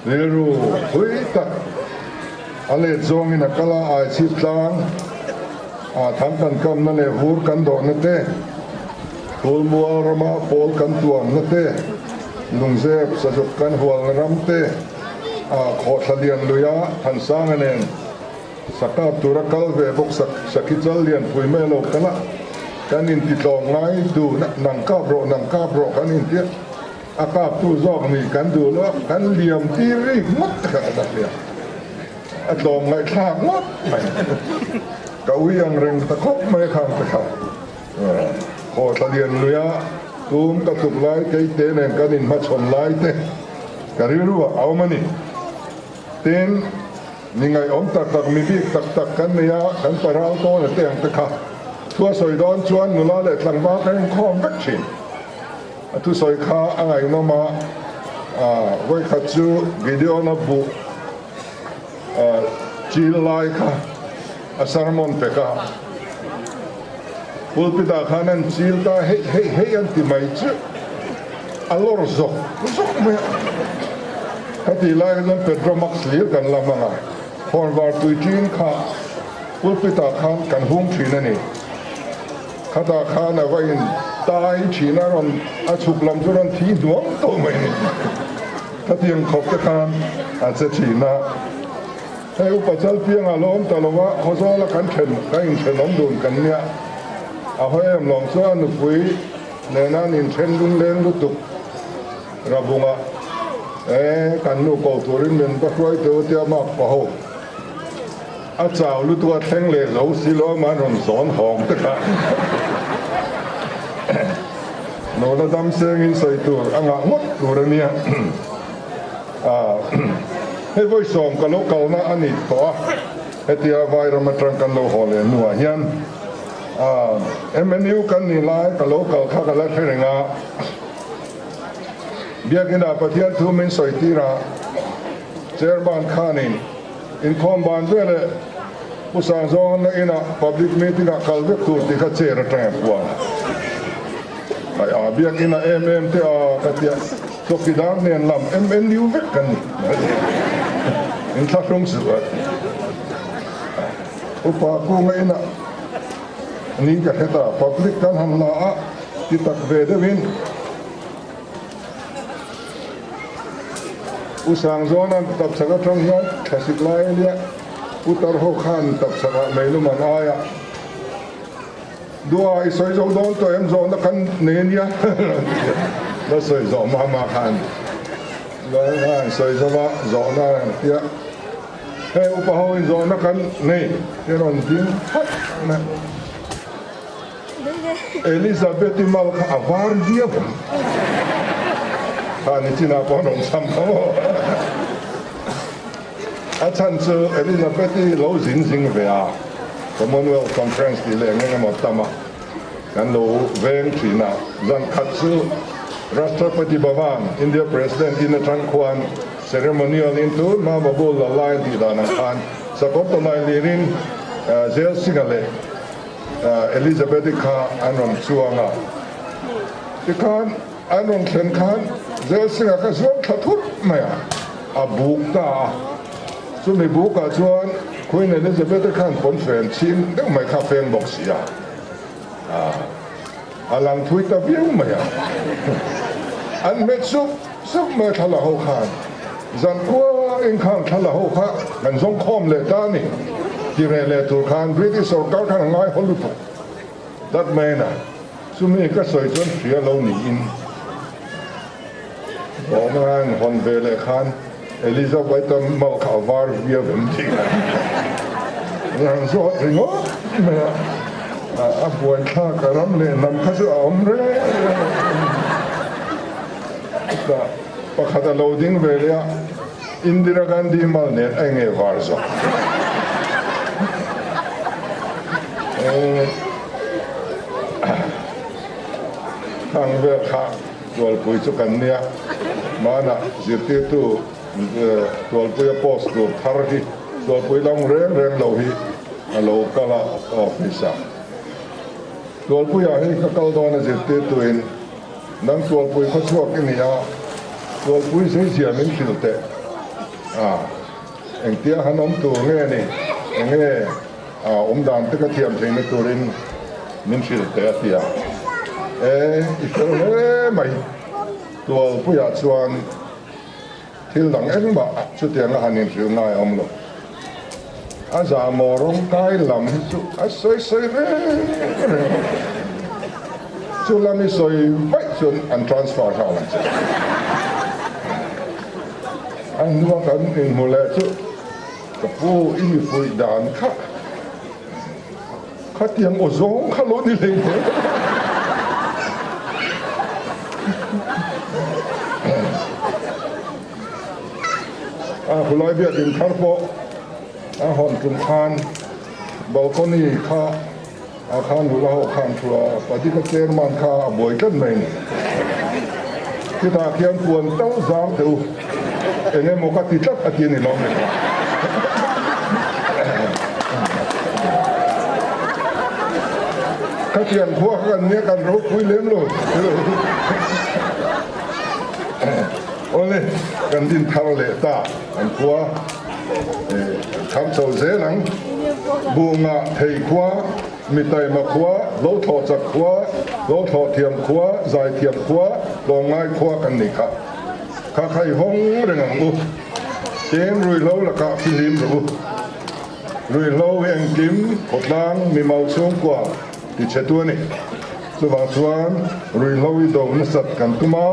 rilru thui tak a let zawngin a kal a, ai chhip tlang a thang kan kamna leh vur kan dawhna te, Tulmual rama pawl kan tuamna te, lungzep sazuk kan hualna ram te, a khawhthla lian luia Thansanga nen sakap tura kal ve bawk sak sakhi chal lian pui mai lo kal a, kan inti tlawm ngai duh nang kap rawh nang kap rawh kan inti a, a kap tu zawk nih kan duh lo a, kan liam tir rik ngawt te kha a dak liam a tlawm ngaihthlak ngawt mai ka ui ang reng ta khawp mai khang te kha. Khawhthla lian luia tum ka tluk lai keite nen kan inhmachhawn lai te ka rilru ah a awm a ni. Tin, mi ngaihawm tak tak, mi bik tak tak kan nei a, kan paral tawn a te ang te kha thu a sawi dawn chuan nula leh tlangval ka inkhawm vek thin. A thusawi kha a ngaihnawm a, vawikhat chu Gideon-a buh chil lai kha a sermon pek a, pulpit ah khan an chil ta hei hei hei an ti mai chu a lawr zawk zawk mai a, heti lai kha chuan Petromax hlir kan la hmang a, khawnvar tui ṭin kha pulpit ah khan kan hung ṭhin a ni, khatah khan a va in tai ṭhin a rawn a chhuk lam chu rawn thi hnuang tawh mai a ni. Khatiang khawp te khan a che thin a, hei upa Chalpianga lo awm ta lo a, Khawzawla kan then kan inthenawm dun kan nia, a hawi em lawng chuan a nupui nena an inthen lungleng lutuk Rabunga e kan nu ko turin min va hruai teu tia mak pa ho a chau lutuk a thleng leh zo si lo a man rawn zawn hawng te kha. Nula dam sengin sawi tur a ngah ngawt tur a nia. Hei vawisawm ka lo kalna a ni tawh a, hetia Vairam atang kan lo haw leh hnuah hian MNU kan nih lai ka lo kal kha ka la hre reng a. Biakinah Pathian thu min sawi tir a, Chairman khanin inkhawm ban veleh Pu Sangzawnga na inah public meeting ah kal vek tur tih kha chair atang a puang a. Ai a biakin a em em te a ka tia chawkidar nen lam MNU vek kan ni. Inthlahrung suh a ti. Upa Kunga inah ni ka hre ta public kan han la a ti tak ve deuhin Pu Sangzawna tapchhak atang hian thlasik lai a nia. Pu Tarho khan tapchhakah meilum an ai a, Dua i sawi zo dawn tawh em zawhna kan nei a nia la sawi zawh mah mah khan la an sawi zo a zawhna an ti a, hei upa ho in zawhna kan nei te rawn ding phat mai. Elizabeth-i mal kha a var viau ang. Kha nichinah pawh an rawn cham kha maw. A chhan chu Elizabeth-i lo zin zing ve a, Commonwealth Conference tih leh eng emaw tam a kan lo veng thin a. Zan khat chu Rashtrapati Bhavan, India President in atang khuan ceremonial in tun hma Babul la lai an tih dan ang khan sakawr tawlai lirin Zel Singh-a leh Elizabeth-i kha an rawn chuang a. Tikhan An rawn thlen khan Zelsingha kha zuam thla thut mai a, a buk ta a. Chumi bukah chuan Queen Elizabeth-i khan pawnfen chhing deuh mai kha a feng bawk si a, a lang thui ta viau mai a. An hmet sup sup mai thla la ho khan. Zankhua inkhang thla la ho kha kan zawng khawm leh ta a ni. Ti reh leh tur khan British sorkar khan a ngai haw lutuk tlat mai a na. Chumi ka sawi chuan hria lo niin awm hawn ve leh khan Elizabeth-a mal kha a var viau em tih ka han zawt ringawt mai a, a buaithlak a ram leh hnam kha chu a awm reng reng a. Pakhat a lo ding ve leh a, Indira Gandhi mal nen a enge var zawk? Khang vel kha Tualpui chu kan nia, hmanah zirtirtu Tualpuia post tur thar hi Tualpui lam reng reng lo hi a lo kal a office ah. Tualpuiah hi ka kal dawn a zirtirtuin Nang Tualpui khaw chhuak i ni a, Tualpui zeizia min hrilh teh a, engtia han awm tur nge ni, enge a awm dan te ka thiam theihna turin min hrilh teh a ti a. E, i fel hle mai, Tualpuiah chuan thil dang engmah chutianga han inhrilh ngai a awm lo. A zahmawh rawng kai lam hi chu a sawi sawi reng reng a, chu lam i sawi vaih chuan an transfer nghal ang che. A hnua kan inhmu leh chu ka pu i mi fuih dan kha khatiang aw zawng kha lo ni hlei hle. A khulai biakinn thar pawh a hawn tum khan balcony kha a khan nula ho khan thu a, Padika chairman kha a buai tlat mai a ni. Chutah khian puan tal zar teh u, eng emaw ka ti tlat a ti a ni lo mai. Khatiang khua kha kan nia kan ropui lem lo. Awle, kan din thar leh ta an khua kan kham chho zel ang. Bunga thei khua, mitaima khua, lo thlawh chak khua, lo thlawh thiam khua, zai thiam khua, tlawmngai khua kan ni kha. Kha kha i vawng reng ang u. Tin ruihhlo lakah fihlim rawh u. Ruihhlo hi engkim khawtlang mimau chhungkua ti chhe tu a ni. Chuvang chuan ruihhlo i do nasat kan tum a.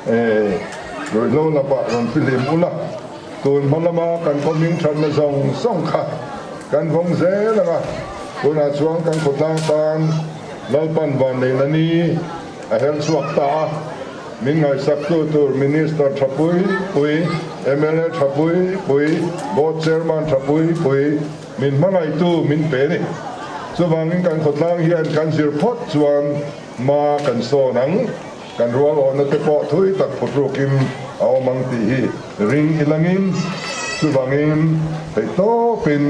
E, ruihhlo lakah rawn fihlim ula, tun hma lama kan khaw hming thatna zawng zawng kha kan vawng zel ang a, tunah chuan kan khawtlang tan Lalpan vanneihna ni a her chhuak ta a, min ngaihsaktu tur Minister tha pui pui, mla tha pui pui, Board Chairman tha pui pui min hmangaihtu min pe a ni. Chuvangin kan khawtlang hian kan zir phawt chuan hma kan sawn ang. Kan rual awhna te pawh thui tak phutrukin a awm ang tih hi ring ilangin chuvangin theihtawpin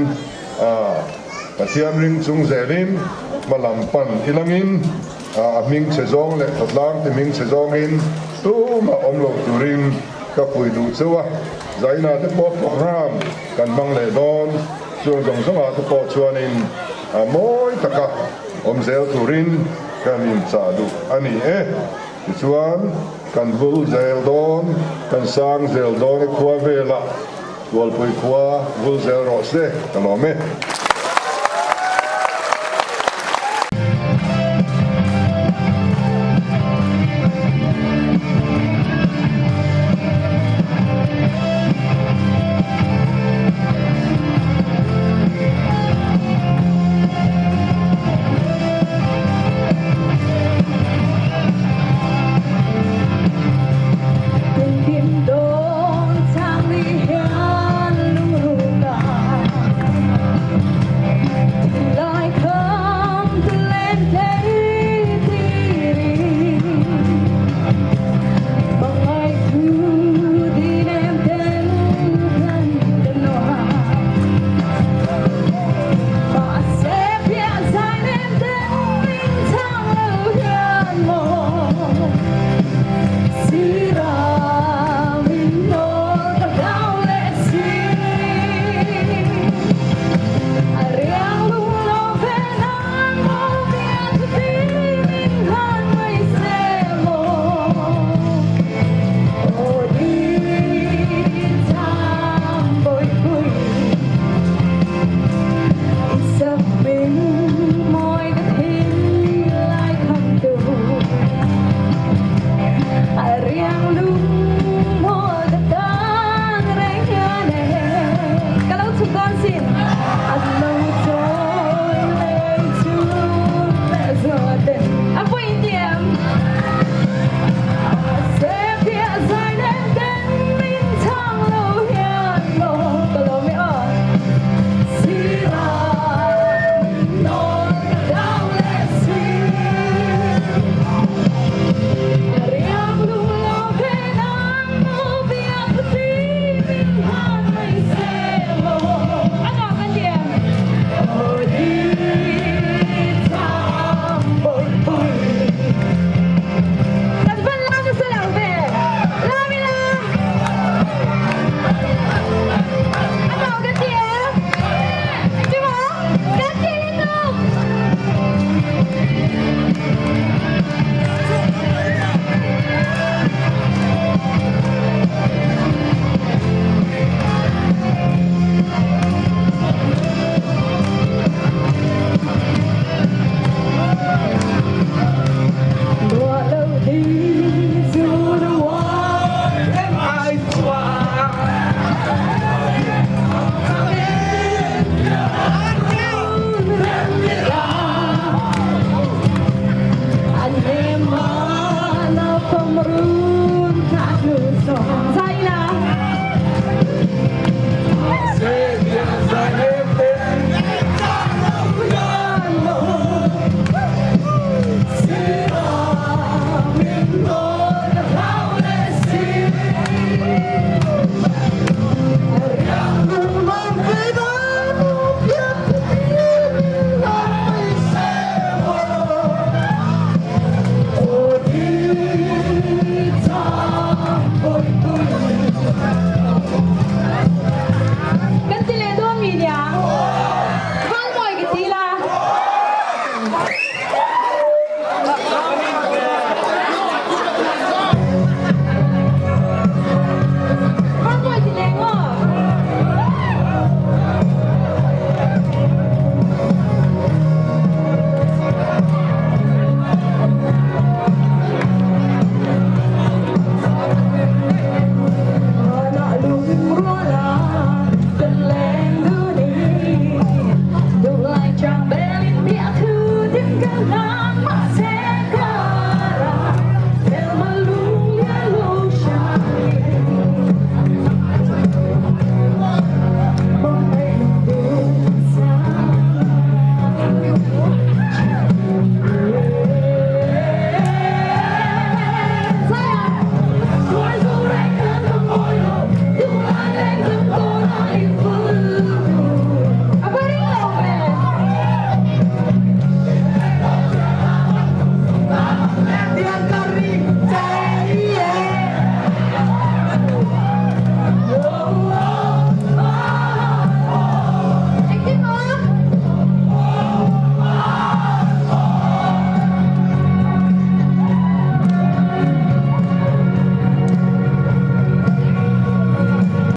a Pathian ring chung zelin hma lam pan ilangin a hming chhe zawng leh khawtlang ti hming chhe zawngin tumah awm lo turin ka pui duh cheu a, zaina te pawh program kan hmang leh dawn chuang zawng zawngah te pawh chuanin a mawi taka awm zel turin Kan inchah duh a ni e. Tichuan, kan vul zel dawn, kan sang zel dawn e khua velah Tualpui khua vul zel rawh se, ka lawm e.